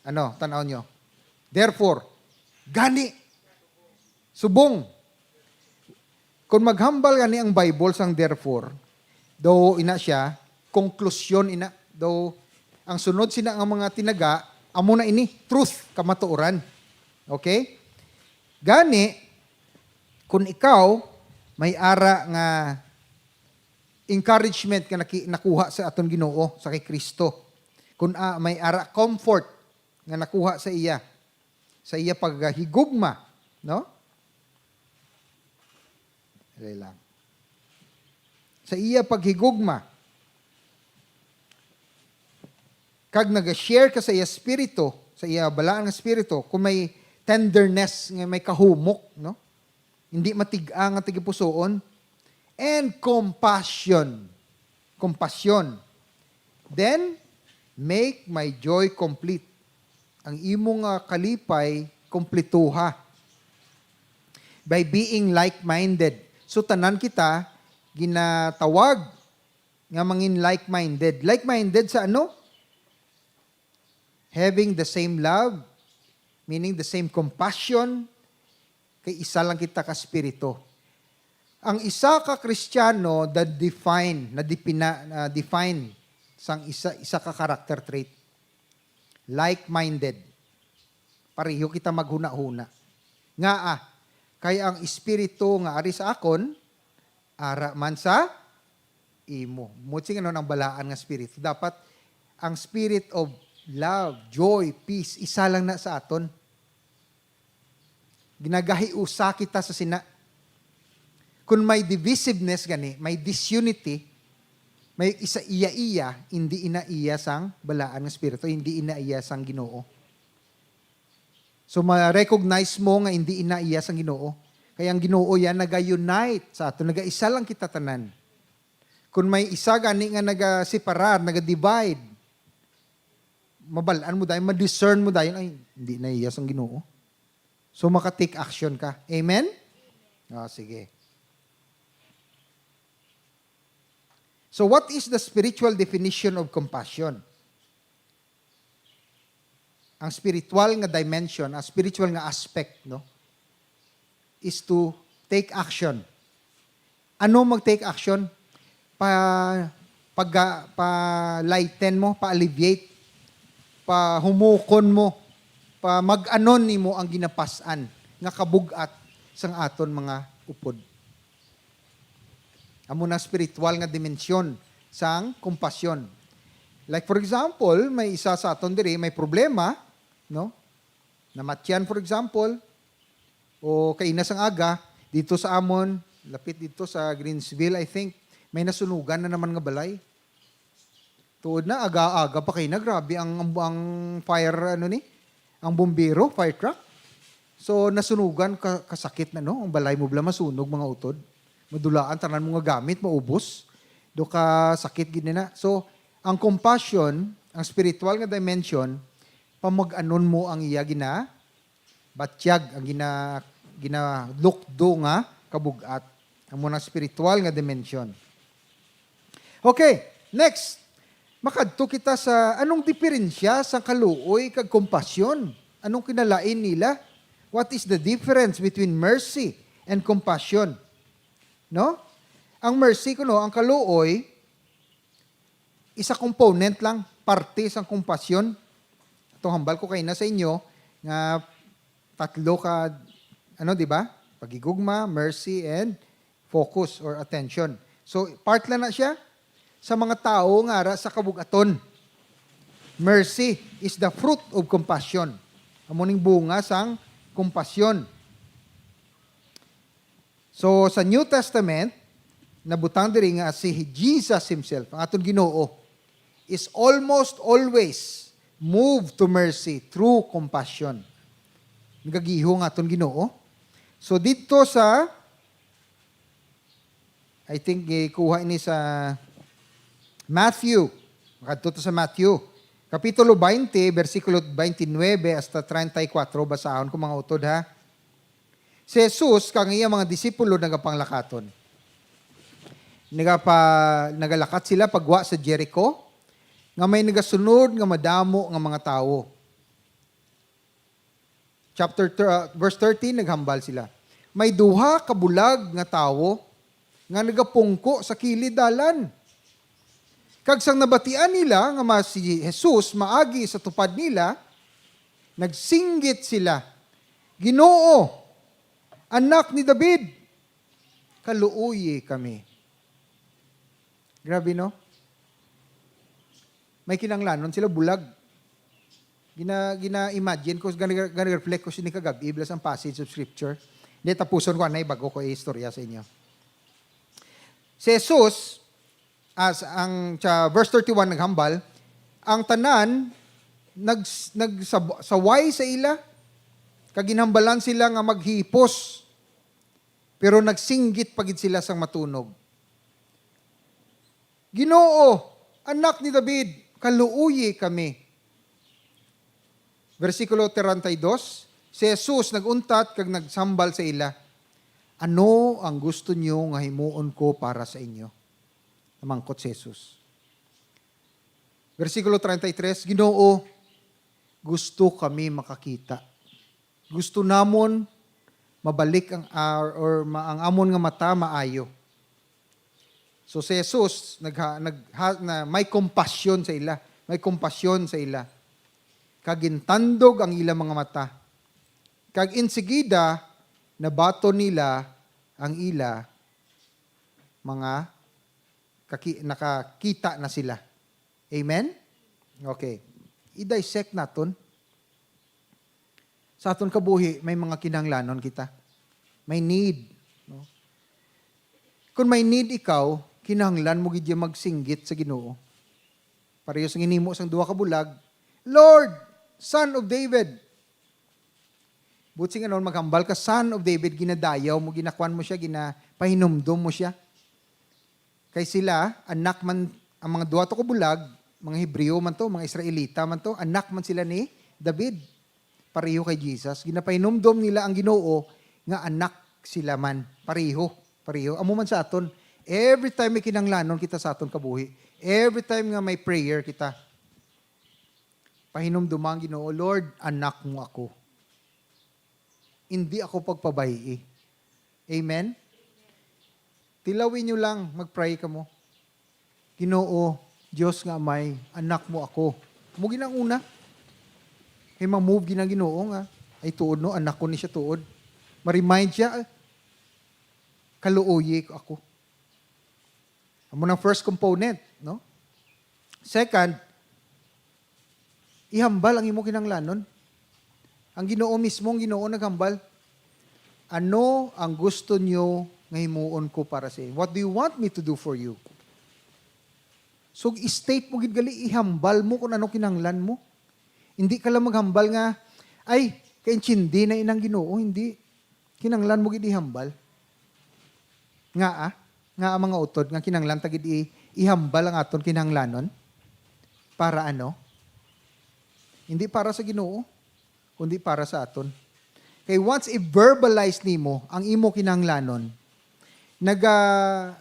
ano, tanaw nyo. Therefore, gani, subong. Kung maghambal gani ang Bible sang therefore, daw ina siya, konklusyon ina, daw ang sunod sina nga mga tinaga, amo na ini, truth, kamatuoran. Okay? Gani, kung ikaw may ara nga encouragement nga naki-, nakuha sa aton Ginoo, sa kay Kristo, kung, ah, may ara comfort nga nakuha sa iya, sa iya paghigugma, no? Dali lang. Sa iya paghigugma, kag naga-share ka sa iya espiritu, sa iya balaan nga espiritu, kung may tenderness, nga may kahumok, no? Hindi matig-a nga tagipusoon, and compassion. Compassion. Then, make my joy complete. Ang imo nga kalipay, kompletuha. By being like-minded. So, tanan kita ginatawag nga mangin like-minded. Like-minded sa ano? Having the same love, meaning the same compassion, kay isa lang kita ka espiritu. Ang isa ka Kristiyano na-define, na-depina-, na-define sang isa, isa ka character trait. Like-minded. Pareho kita maghuna-huna. Ngaa, kay ang espiritu nga ari sa akon, ara man sa imo. Mo sing ano ang balaan nga espiritu. Dapat ang spirit of love, joy, peace, isa lang na sa aton. Ginagahiusa kita sa sina. Kung may divisiveness gani, may disunity, may isa iya-iya, hindi ina iya sang balaan nga espiritu, hindi ina iya sang Ginoo. So, ma-recognize mo nga hindi ina iya sang Ginoo. Kaya ang Ginoo yan naga-unite sa ato, nagaisa lang kita tanan. Kung may isa gani nga naga-separar, naga-divide, mabal-an mo dayon, ma-discern mo dayon, ay, hindi na iya sang Ginoo. So, maka-take action ka. Amen? Ah, sige. So, what is the spiritual definition of compassion? Ang spiritual nga dimension, ang spiritual nga aspect, no, is to take action. Ano mag-take action? Pa, pag, pa-lighten mo, pa-alleviate, pa-humukon mo, pa mag-anon nimo ang ginapas-an nga kabug-at sang aton mga upod. Amo na spiritual nga dimensyon sang kompasyon. Like, for example, may isa sa aton diri may problema, no? Namatyan, for example, o kaina sang aga, dito sa amon, lapit dito sa Greensville, I think, may nasunugan na naman nga balay. Tuod na, aga-aga pa kaina, grabe ang, ang, ang fire, ano ni? Ang bumbero, fire truck. So, nasunugan, ka-, kasakit na, no? Ang balay mo bala masunog, mga utod. Madulaan, tanan mo nga gamit, maubos. Do ka sakit gid na. So, ang compassion, ang spiritual nga dimension, pamag-anon mo ang iya gina-, batyag, ang gina-, ginalukdo nga kabug-at. Amo na spiritual nga dimension. Okay, next. Makadto kita sa anong diferensya sa kaluoy kag kompasyon. Anong kinalain nila? What is the difference between mercy and compassion? No? Ang mercy kuno, ang kaluoy, isa component lang, parte sang kompasyon. Ato hambal ko kaina sa inyo nga tatlo ka, ano, di ba? Paghigugma, mercy, and focus or attention. So, part lang na siya sa mga tawo nga ara sa kabug-aton. Mercy is the fruit of compassion. Amo ning bunga sang kompasyon. So, sa New Testament, nabutang diri nga si Jesus himself, ang aton Ginoo, is almost always moved to mercy through compassion. Nagagihom ang aton Ginoo. So, didto sa, I think, gikuha ini sa Matthew. Makadto to sa Matthew. Kapitulo twenty, bersikulo twenty-nine hasta treinta y cuatro. Basahon ko, mga utod, ha. Si Jesus kag ang iya mga disipulo nagapanglakaton. Nagapa-, nagalakat sila pagwa sa Jericho, nga may nagasunod nga madamo nga mga tawo. Chapter thir-, uh, verse thirteen, naghambal sila, "May duha ka bulag nga tawo nga nagapungko sa kilid dalan. Kag sang nabatian nila nga ma-, si Jesus maagi sa tupad nila, nagsinggit sila, 'Ginoo, Anak ni David, kaluoyi kami.'" Grabe, no? May kinahanglanon sila, bulag. Gina-, gina-imagine ko, gana-, gana-reflect ko sini kagab-i, bilang sang passage of scripture. Hindi, tapuson ko anay bago ko istorya sa inyo. Si Jesus, as ang, sa verse thirty-one, naghambal, ang tanan nag-, nagsab-, saway sa ila, kag ginhambalan sila nga maghipos, pero nagsinggit pa gid sila sang matunog, "Ginoo, Anak ni David, kaluoyi kami." Bersikulo treinta y dos, si Jesus nag-untat kag nagsambal sa ila, "Ano ang gusto niyo nga himuon ko para sa inyo?" Namangkot si Jesus. Bersikulo treinta y tres, "Ginoo, gusto kami makakita. Gusto namon mabalik ang, ah, or ma-, ang amon nga mata maayo." So si Jesus nagha-, nagha-, na, may kompasyon sa ila. May kompasyon sa ila. Kag gintandog ang ila mga mata. Kag insigida, nabaton nila ang ila mga kaki-, nakakita na sila. Amen? Okay. I-dissect naton. Sa aton kabuhi, may mga kinahanglanon kita. May need, no? Kung may need ikaw, kinahanglan mo gid ya magsinggit sa Ginoo. Pareho sa ginhimo sang duha ka bulag, "Lord, Son of David." Buot silingon, maghambal ka, "Son of David," ginadayaw mo, ginakuan mo sia, ginapahinumdom mo sia. Kay sila, anak man, ang mga duha to ka bulag, mga Hebreo man to, mga Israelita man to, anak man sila ni David. Pareho kay Jesus. Ginapahinumdom nila ang Ginoo nga anak sila man. Pareho, pareho. Amo man sa aton. Every time may kinahanglanon kita sa aton kabuhi, every time nga may prayer kita, pahinumdoma ang Ginoo, "Lord, anak mo ako. Hindi ako pagpabayi." Amen? Tilawi nyo lang, mag-pray kamo. "Ginoo, Dios nga Amay, anak mo ako." Amo gid ang una. Kay ma-move gid ang Ginoo nga, "Ay, tuod, no? Anak ko ni siya tuod." Ma-remind siya, "Ah, kaluoyi ko ako." Amo nang first component, no? Second, ihambal ang imo kinahanglanon. Ang Ginoo mismo, ang Ginoo naghambal, "Ano ang gusto niyo nga himuon ko para sa inyo? What do you want me to do for you?" So, i-state mo gid gali, ihambal mo kung ano kinahanglan mo. Hindi ka lang maghambal nga, "Ay, kaintindi na inang Ginoo." Hindi. Kinahanglan mo gid ihambal. Nga, ah? Nga, ah, mga utod, nga kinahanglan ta gid i-, ihambal ang aton kinahanglanon? Para ano? Hindi para sa Ginoo, kundi para sa aton. Kay once i-verbalize nimo ang imo kinahanglanon, naga-,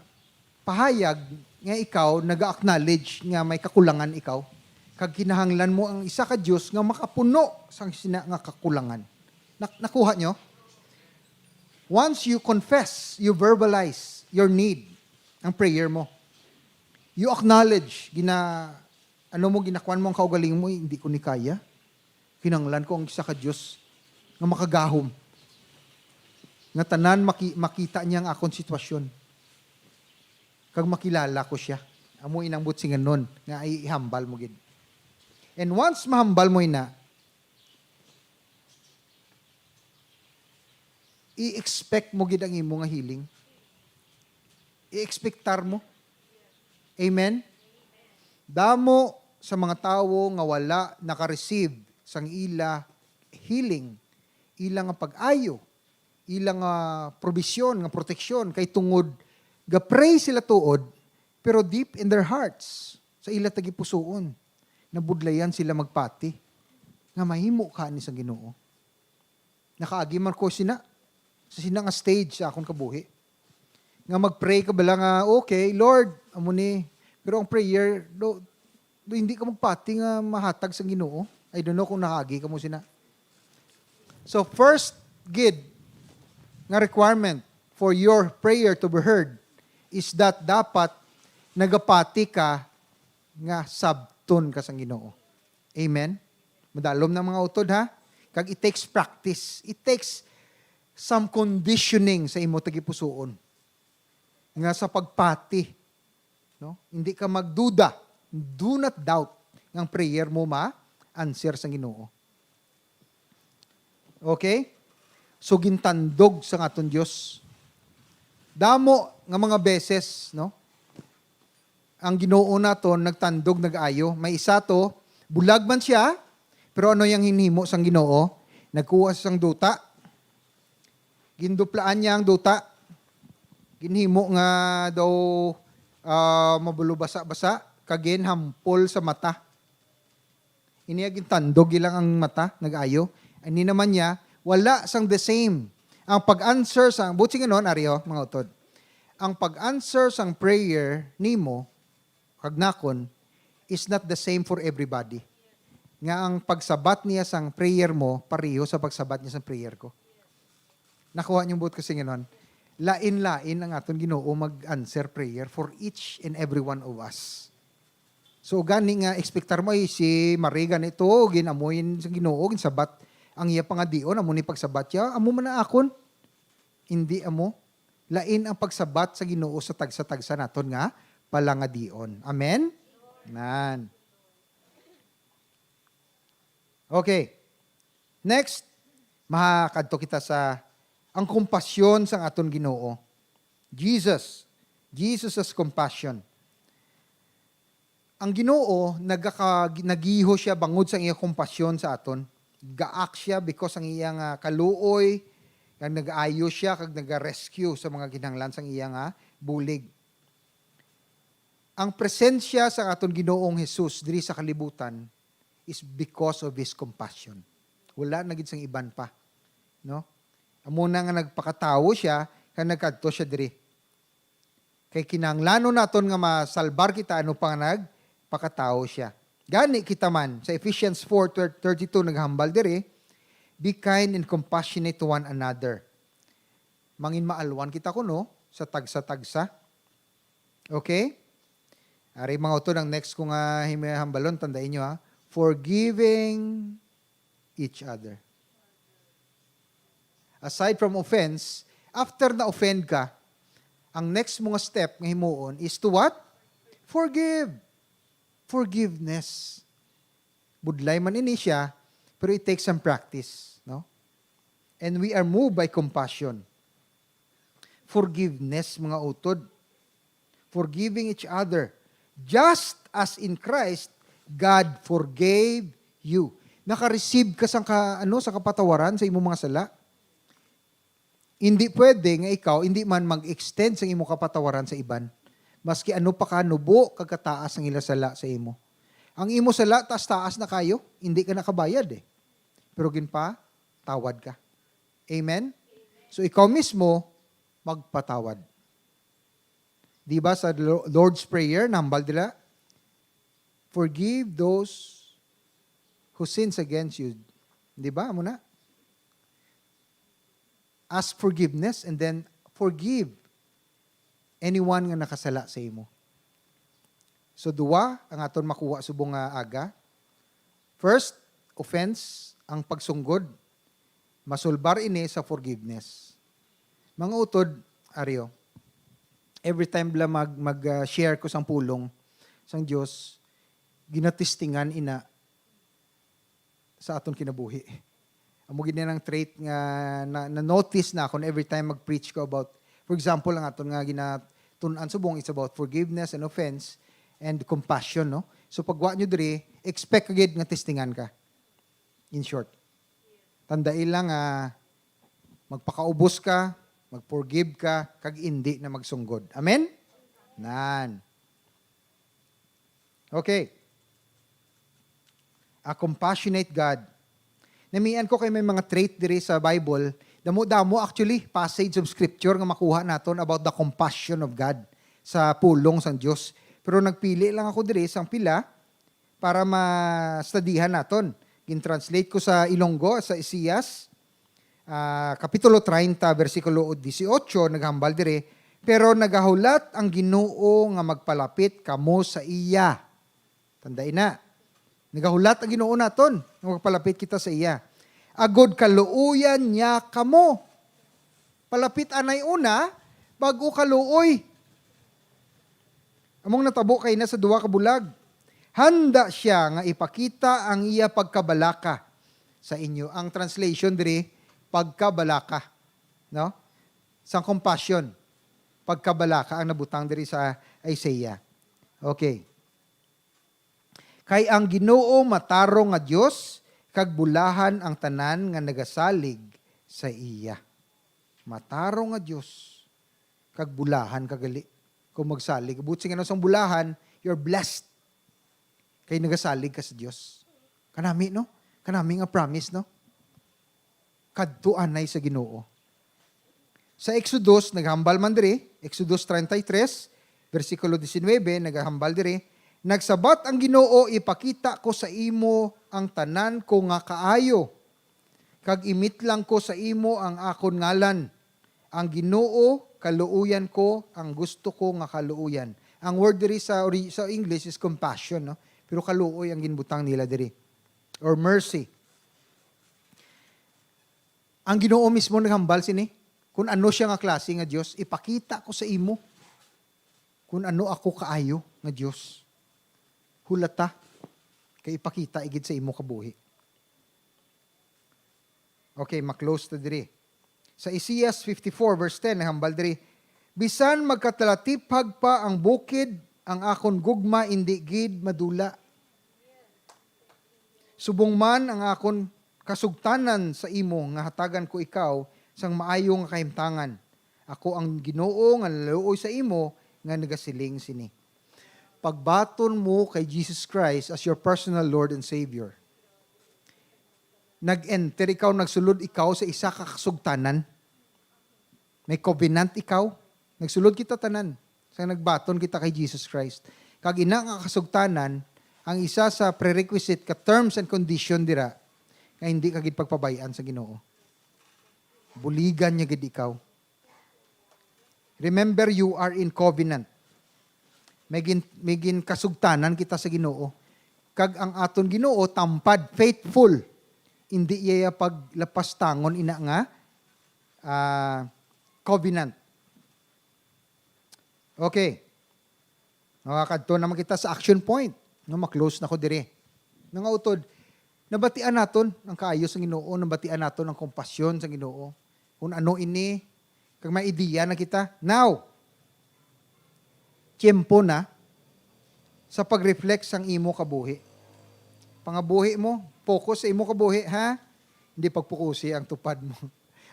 pahayag nga ikaw naga-acknowledge nga may kakulangan ikaw, kag kinahanglan mo ang isa ka Dios nga makapuno sang sina nga kakulangan. Nak-, nakuha nyo? Once you confess, you verbalize your need, ang prayer mo. You acknowledge, gina-, ano mo, ginakuan mo ang kaugalingon mo, "Hindi ko ni kaya. Kinahanglan ko ang isa ka Dios nga makagahom, nga tanan maki-, makita niya ang akon sitwasyon, kag makilala ko siya." Amo inang butsinganon nga ay ihambal mo gid. And once mahambal mo ina, I-expect mo gid ang imo nga healing. I-expectar mo. Amen? Damo sa mga tawo nga wala naka-receive sang ila healing, ila nga pag-ayo, ila nga probisyon, nga proteksyon, kay tungod ga-pray sila tuod, pero deep in their hearts, sa ila tagipusoon, nabudlayan sila magpati nga mahimo ka ni sang Ginoo. Nakaagi man ko sina, sa sina nga stage sa akon kabuhi. Nga mag-pray ka bala nga, "Okay, Lord, amo ni." Pero ang prayer, do, do, hindi ka magpati nga mahatag sa Ginoo. I don't know kung nakaagi ka mo sina. So first gid nga requirement for your prayer to be heard is that dapat nagapati ka nga sabton ka sang Ginoo. Amen? Madalom na mga utod, ha? Kag it takes practice. It takes some conditioning sa imo tagipusoon nga sa pagpati, no? Hindi ka magduda. Do not doubt nga ang prayer mo ma-answer sa Ginoo. Okay? So, gintandog sa aton Dios. Damo nga mga beses, no? Ang Ginoo naton nagtandog, nag-ayo. May isa to, bulag man siya, pero ano yang hinimo sang Ginoo? Nagkuha sang duta. Ginduplaan niya ang duta. Ginhimo nga daw, ah, mabulubasa-basa, kag ginhampol sa mata. Ini gintandog lang ang mata, nag-ayo. Ani naman niya, wala sang the same. Ang pag-answer sa, buot silingon, ari, oh, mga utod. Ang pag-answer sang prayer nimo, kag nakon, is not the same for everybody. Nga ang pagsabat niya sang prayer mo, pareho sa pagsabat niya sang prayer ko. Nakuha niyong buot ko silingon? Lain-lain ang aton Ginoo mag-answer prayer for each and every one of us. So, gani nga, expectar mo, "Ay, si Marie gani to, gin-amo ini sa Ginoo, ginsabat ang iya pangadion, amo ni pagsabat niya, amo man ang akon." Hindi amo. Lain ang pagsabat sa Ginoo sa tagsa-tagsa naton nga palangadion. Amen? Nan. Okay. Next, makadto kita sa ang kompasyon sang aton Ginoo. Jesus. Jesus' compassion. Ang Ginoo, nagaka-, nagiho siya bangod sang iya kompasyon sa aton. Gaak siya because ang iya nga kaluoy, kag nag-ayo siya, kag naga-rescue sa mga kinahanglan sang iya nga bulig. Ang presensya sa aton Ginoong Jesus diri sa kalibutan is because of His compassion. Wala na gid sang iban pa, no? Amo na nga nagpakatawo siya, kag nagkadto siya diri. Kay kinahanglanon naton nga masalbar kita, ano pa nga nagpakatawo siya. Gani kita man, sa Ephesians four thirty-two naghambal diri, "Be kind and compassionate to one another." Manginmaalwan kita kuno sa tagsa-tagsa. Okay? Ari, mga utod, ang next ko nga him-, hambalon, tandaan nyo, ha? Forgiving each other. Aside from offense, after na-offend ka, ang next mo nga step nga himuon is to what? Forgive. Forgiveness. Budlay man ini siya, pero it takes some practice, no? And we are moved by compassion. Forgiveness, mga utod. Forgiving each other. Just as in Christ, God forgave you. Naka-receive ka sang ka-, ano, sa kapatawaran sa imong mga sala. Hindi pwede nga ikaw hindi man mag-extend sang imong kapatawaran sa iban. Maski ano pa ka nubo kag kataas ang ila sala sa imo. Ang imo sala taas-taas na kayo, hindi ka nakabayad eh. Pero ginpatawad ka. Amen? So ikaw mismo magpatawad. Di ba sa Lo-, Lord's Prayer, nambal dila, "Forgive those who sins against you." Di ba? Amo na? Ask forgiveness and then forgive anyone nga nakasala sa imo. So, duwa ang aton makuha subong nga aga. First, offense, ang pagsunggod. Masulbar ini sa forgiveness. Mga utod, Ario, every time bala mag, mag, ah, share ko sang pulong sang Dios, ginatistingan ina sa aton kinabuhi. Amo gid na ang trait nga na, na-notice na akon every time mag-preach ko about, for example, ang aton nga ginatun-an subong, it's about forgiveness and offense and compassion, no? So pagwa nyo diri, expect ka gid nga testingan ka. In short, tandai lang nga magpakaubos ka, mag-forgive ka, kag indi na magsunggod. Amen? Nan. Okay. A compassionate God. Namian ko kay may mga trait diri sa Bible. Damo-damo, actually, passage of scripture nga makuha naton about the compassion of God sa pulong sang Dios. Pero nagpili lang ako diri sang pila para ma-studyhan naton. Gin-translate ko sa Ilonggo, sa Isaias, ah, Kapitulo treinta, bersikulo dieciocho, naghambal diri, "Pero nagahulat ang Ginoo nga magpalapit kamo sa iya." Tandai na, nagahulat ang Ginoo naton nga magpalapit kita sa iya. "Agod kaluoyan niya kamo." Palapit anay una, bag-o kaluoy. Among natabo kay na sa duha ka bulag. Handa siya nga ipakita ang iya pagkabalaka sa inyo. Ang translation diri, pagkabalaka, no? Sang compassion, pagkabalaka ang nabutang diri sa Isaiah. Okay. "Kay ang Ginoo matarong nga Dios, kag bulahan ang tanan nga nagasalig sa iya." Matarong nga Dios, kag bulahan ka gali kung magsalig. Buot sing ano sang bulahan, you're blessed. Kay nagasalig ka sa Dios. Kanami, no? Kanami nga promise, no? Kadto anay sa Ginoo. Sa Exodus, naghambal man diri, Exodus treinta y tres, bersikulo diecinuebe, naghambal diri, "Nagsabat ang Ginoo, 'Ipakita ko sa imo ang tanan ko nga kaayo, kag imitlang ko sa imo ang akon ngalan. Ang Ginoo, kaluoyan ko, ang gusto ko nga kaluoyan." Ang word diri sa ori-, sa English is compassion, no? Pero kaluoy ang ginbutang nila diri. Or mercy. Ang Ginoo mismo naghambal sini, kung ano siya nga klase nga Dios, "Ipakita ko sa imo kung ano ako kaayo nga Dios. Hulata, kay ipakita igid sa imo kabuhi." Okay, ma-close ta diri. Sa Isaias fifty-four verse ten, nahambal diri, "Bisan magkatalatiphag pa ang bukid, ang akon gugma indi gid madula. Subong man ang akon kasugtanan sa imo nga hatagan ko ikaw sang maayo nga kahimtangan. Ako ang Ginoo nga naluoy sa imo nga nagasiling sini." Pagbaton mo kay Jesus Christ as your personal Lord and Savior. Nag-enter ikaw, nagsulod ikaw sa isa ka kasugtanan. May covenant ikaw. Nagsulod kita tanan sa nagbaton kita kay Jesus Christ. Kag ina nga kasugtanan, ang isa sa prerequisite ka terms and condition dira nga hindi ka gid pagpabay-an sa Ginoo. Buligan niya gid ikaw. Remember, you are in covenant. May gin-, may ginkasugtanan kita sa Ginoo. Kag ang aton Ginoo tampad, faithful. Hindi iya paglapastangon ina nga, ah, covenant. Okay. Makakadto naman kita sa action point. No, ma-close na ko diri. Mga utod, nabatian naton ang kaayo sang Ginoo, nabatian naton ang kompasyon sang Ginoo. Kung ano ini, kag may ideya na kita. Now, tiyempo na sa pag-reflect sang imo kabuhi. Pangabuhi mo, focus sa imo kabuhi, ha? Hindi pagpukusi ang tupad mo.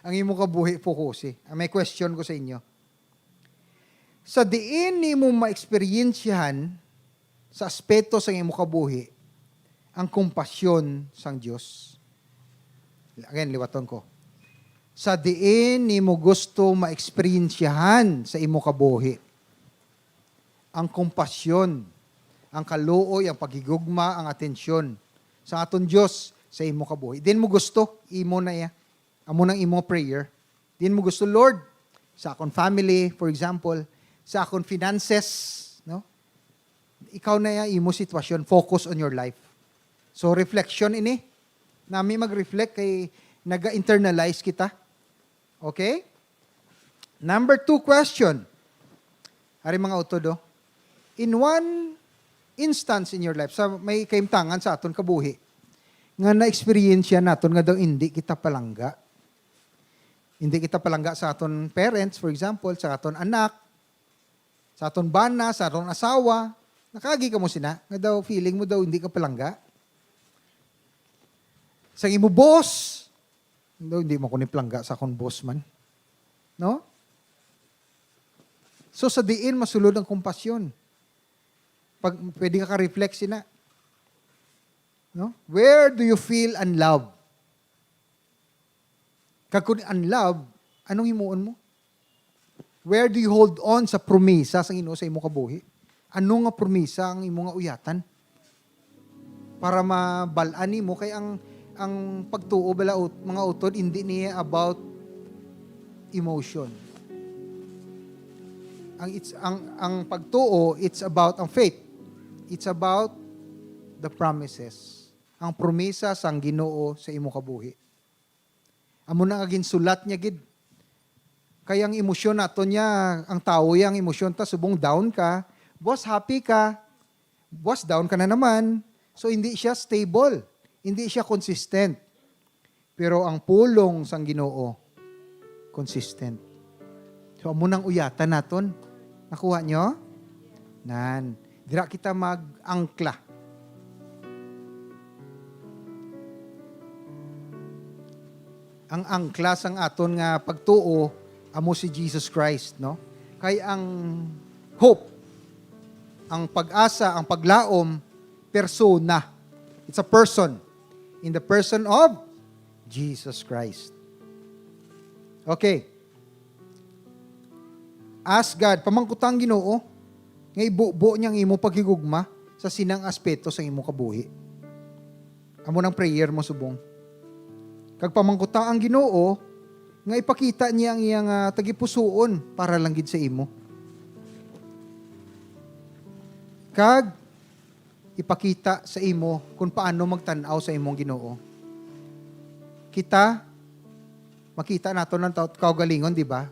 Ang imo kabuhi, fokusi. Ah, may question ko sa inyo. Sa diin nimo maeksperiensyahan sa aspeto sa imo kabuhi ang kompasyon sang Dios? Again, liwaton ko. Sa diin nimo gusto maeksperiensyahan sa imo kabuhi ang kompasyon, ang kaluoy, ang paghigugma, ang atensyon sa aton Dios sa imo kabuhi? Diin mo gusto, imo na iya. Amo nang imo prayer. Diin mo gusto, "Lord, sa akon family, for example, sa akon finances," no? Ikaw na iya, imo sitwasyon, focus on your life. So, reflection ini. Nami mag-reflect kay naga-internalize kita. Okay? Number two question. Ari, mga utod, oh. In one instance in your life, sa may kahimtangan sa aton kabuhi, nga na-experience naton nga daw hindi kita palangga. Hindi kita palangga sa aton parents, for example, sa aton anak, sa aton bana, sa aton asawa. Nakaagi kamo sina, nga daw feeling mo daw hindi ka palangga. Sa imo boss, daw hindi mo ko ni palangga sa akong boss man. No? So sa diin masulod ang kompasyon. Pag, pwede ka ka-reflect sina. No? Where do you feel unloved? Kag kung unloved, anong himuon mo? Where do you hold on sa promisa sang Ginoo sa imo kabuhi? Ano nga promisa ang imo nga uyatan? Para mabal-an nimo kay ang, ang pagtuo bala ut-, mga utod, hindi niya about emotion. Ang, it's, ang, ang pagtuo, it's about ang faith. It's about the promises. Ang promisa sang Ginoo sa imo kabuhi. Amo na nga ginsulat niya gid. Kay ang emosyon naton niya, ang tawo, ang emosyon ta, subong down ka, buwas happy ka, buwas down ka na naman. So hindi siya stable, hindi siya consistent. Pero ang pulong sang Ginoo, consistent. So amo nang uyatan naton. Nakuha nyo? Nan. Dira kita mag-angkla. Ang angkla sang aton nga pagtuo amo si Jesus Christ, no? Kay ang hope, ang pag-asa, ang paglaom, persona. It's a person. In the person of Jesus Christ. Okay. Ask God, pamangkuta ang Ginoo nga ibubo niya ang imo paghigugma sa sinang aspeto sa imo kabuhi. Amo nang prayer mo subong. Kag pamangkuta ang Ginoo nga ipakita niya ang iyang, ah, tagipusoon para lang gid sa imo. Kag ipakita sa imo kung paano magtan-aw sa imong Ginoo. Kita, makita nato ang taw-, kaugalingon, di ba?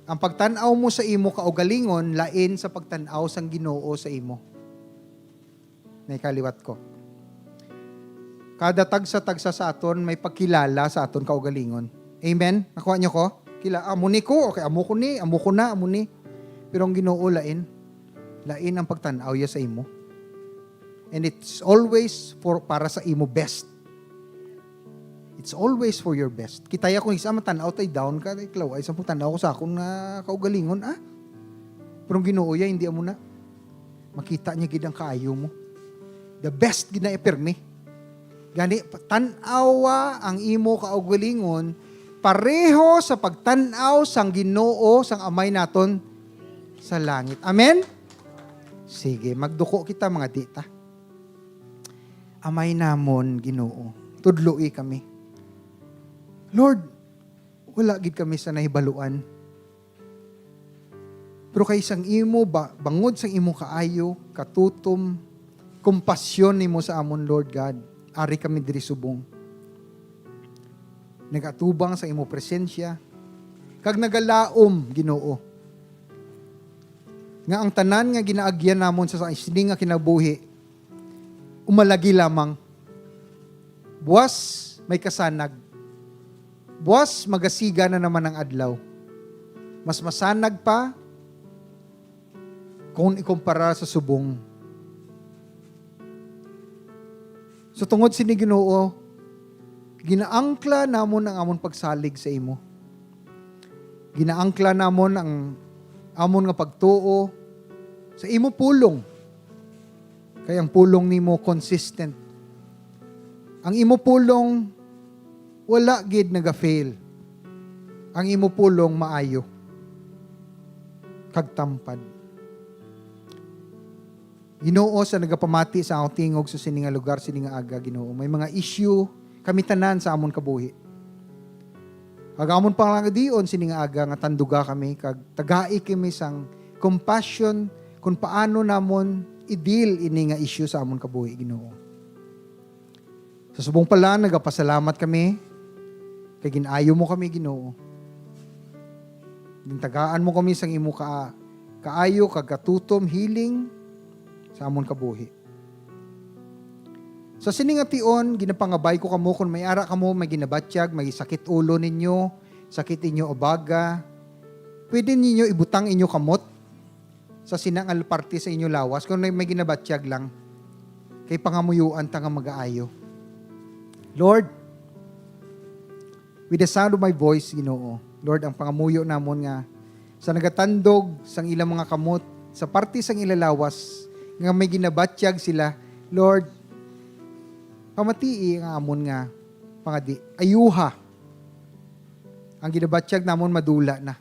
Ang pagtan-aw mo sa imo kaugalingon lain sa pagtan-aw sang Ginoo sa imo. Naikaliwat ko. Kada tagsa-tagsa sa aton may pagkilala sa aton kaugalingon. Amen? Nakuha niyo ko? Kila, amo ni ko, okay, amo ko ni, amo ko na, amo ni. Pero ang Ginoo lain. Lain ang pagtan-aw niya sa imo. And it's always for, para sa imo best. It's always for your best. Kita ya kung isa matan-aw tay down ka, tay klaw, ay sa pagtan-aw ko sa akon nga kaugalingon, ah. Pero ang Ginoo ya, hindi amo na. Makita niya gid ang kaayo mo. The best gid na ipirmi. Gani, tan-awa ang imo kaugalingon pareho sa pagtan-aw sang Ginoo, sang Amay naton sa langit. Amen? Sige, magduko kita, mga di ta. Amay namon, Ginoo, tudloi kami. Lord, wala gid kami sa nahibaluan. Pero kay sang imo ba, bangod sang imo kaayo, katutom, kompasyon nimo sa amon, Lord God, ari kami diri subong. Nagatubang sa imo presensya, kag nagalaom, Ginoo, nga ang tanan nga ginaagyan namon sa, sa sini nga kinabuhi, umalagi lamang. Buwas may kasanag. Buwas magasiga na naman ang adlaw. Mas masanag pa kung ikumpara sa subong. So, tungod sini, Ginoo, ginaangkla namon ang amon pagsalig sa imo. Ginaangkla namon ang amon nga pagtuo sa imo pulong. Kay ang pulong nimo consistent. Ang imo pulong wala gid naga-fail. Ang imo pulong maayo kag tampad. Ginoo, sa nagapamati sa akong tingog sa sini nga lugar, sini nga aga, Ginoo, may mga issue kami tanan sa amon kabuhi. Kag amon pangalangadion sini nga aga nga tanduga kami kag tagai kami sang compassion kung paano namon i-deal ini nga issue sa amon kabuhi, Ginoo. Sa subong pa lang, nagapasalamat kami kay gin-ayo mo kami, Ginoo. Gintagaan mo kami sang imo ka-, kaayo kag katutom, healing sa amon kabuhi. Sa sini nga tion, ginapangabay ko kamo, kon may ara kamo, may ginabatyag, may sakit ulo ninyo, sakit inyo abaga, pwede ninyo ibutang inyo kamot sa sina nga parte sa inyo lawas, kung may, may ginabatyag lang, kay pangamuyuan ta nga magaayo. Lord, with the sound of my voice, Ginoo, Lord, ang pangamuyo namon nga sa nagatandog sang ilang mga kamot, sa parte sang ila lawas, nga may ginabatyag sila, Lord, pamatii ang amon nga pangadi. Ayuha. Ang ginabatyag namon madula na.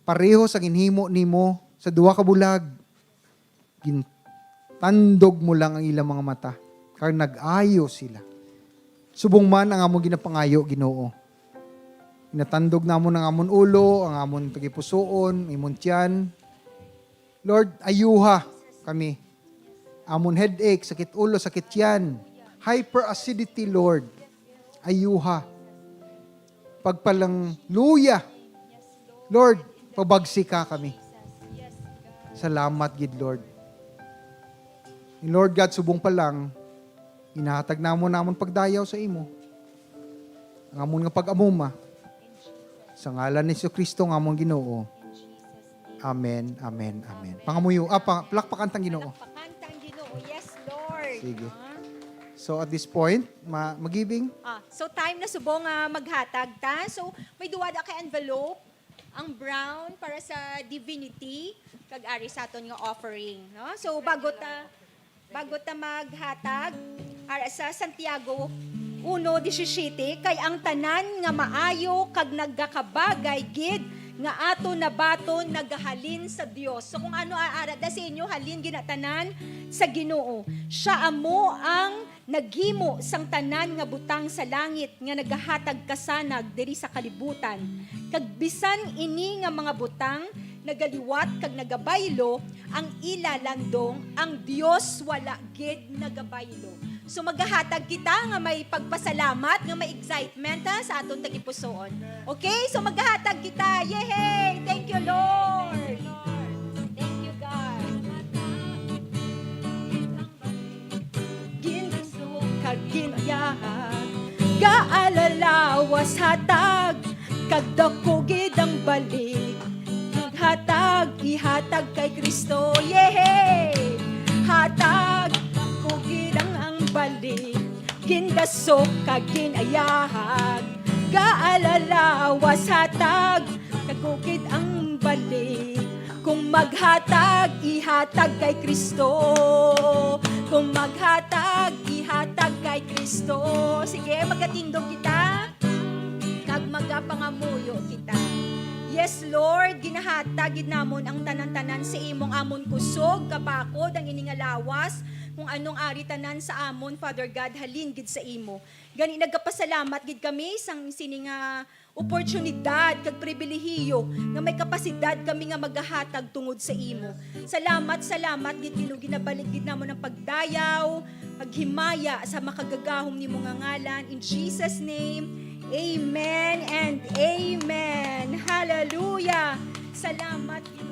Pareho sa ginhimo nimo sa duha ka bulag, gintandog mo lang ang ilang mga mata, kag nag-ayo sila. Subong man ang amon ginapangayo, Ginoo. Ginatandog namon ang amon ulo, ang amon tagipusoon, imong tiyan. Lord, ayuha kami. Amon headache, sakit ulo, sakit tiyan, hyperacidity, Lord. Ayuha. Pagpalangluya. Lord, pabagsika kami. Salamat gid, Lord. Lord God, subong pa lang, ginahatag namon amon pagdayaw sa imo. Ang amon nga pag-amuma, sa ngalan ni Jesu-Cristo nga amon Ginoo. Amen, amen, amen. Pangamuyo, ah, pa, palakpakan tang Ginoo. Palakpakan tang Ginoo. Yes, Lord. Sige. Ah. So, at this point, ma magiving? Ah, so time na subong nga maghatag ta. So, may duwa da ka envelope. Ang brown para sa divinity, kag ari sa aton nga offering, no? So, bago ta, bago ta maghatag, ara sa Santiago uno disisiyete, kay ang tanan nga maayo kag nagakabagay gid nga aton nabaton nagahalin sa Dios. So, kung ano aara da sa inyo, halin gid na tanan sa Ginoo. Siya amo ang naghimo sang tanan nga butang sa langit nga nagahatag kasanag diri sa kalibutan, kag bisan ini nga mga butang nagaliwat kag nagabaylo ang ila landong, ang Dios wala gid nagabaylo. So, magahatag kita nga may pagpasalamat, nga may excitement, ha, sa aton tagipusoon. Okay? So, magahatag kita. Yehey! Thank you, Lord! Thank you, God. Ginsugo kag ginyahan, gaalalawas hatag, kag daku gid ang balik. Hatag, ihatag kay Cristo, yehey! Hatag, daku gid ang, ang balik. Gindasok kag ginayahag, gaalalawas hatag, daku gid ang balik. Kung maghatag, ihatag kay Cristo. Kung maghatag, ihatag kay Cristo. Sige, magatindog kita. Kag magapangamuyo kita. Yes, Lord, ginahatag gid namon ang tanan-tanan sa imo, ang amon kusog, kabakod, ang ini nga lawas, kung anong ari tanan sa amon, Father God, halin gid sa imo. Gani, nagapasalamat gid kami sang sini nga oportunidad kag pribilehiyo nga may kapasidad kami nga magahatag tungod sa imo. Salamat, salamat gid, Ginoo, ginabalik gid namon ang pagdayaw, paghimaya sa makagagahom nimo nga ngalan. In Jesus' name, amen and amen. Hallelujah. Salamat, Ginoo.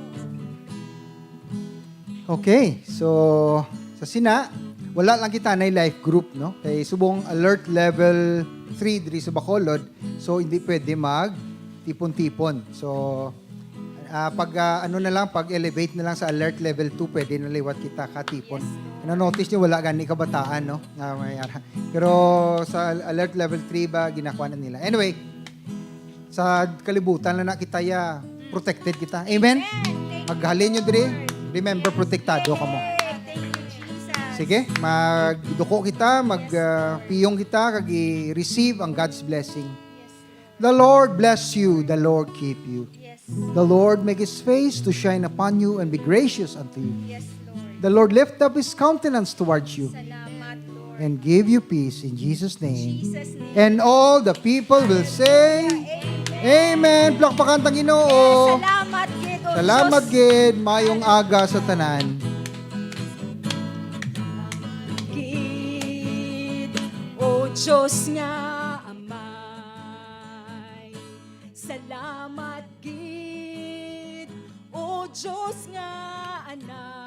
Okay, so sa sina, wala lang kita na life group, no? Kay subong alert level three diri sa Bacolod, so hindi pwede mag tipon-tipon. So, ah, pag, ah, ano na lang, pag elevate na lang sa alert level two, pwede na liwat kita katipon. Yes, Lord. Na-notice niyo, wala gani kabataan, no? Nga may ara-, pero sa al-, alert level three ba, ginakuha na nila. Anyway, sa kalibutan na na kita, ya, protected kita. Amen? Amen. Thank you, Maghalin nyo diri. Lord. Remember, Yes. protektado ka mo. Yay. Thank you, Jesus. Sige, magduko kita, mag, Yes, ah, Lord. piyong kita, kag i-receive ang God's blessing. Yes, Lord. The Lord bless you, the Lord keep you. Yes. The Lord make his face to shine upon you and be gracious unto you. Yes, Lord. The Lord lift up his countenance towards you Salamat, Lord. and give you peace in Jesus' name. Jesus' name. And all the people will say, Amen. Amen. Plakpakan tang Ginoo. Yes, salamat gid, oh Salamat Diyos. gid. Mayong aga sa tanan. Gid, oh Diyos nga Amay. Salamat gid, oh Diyos nga Anak.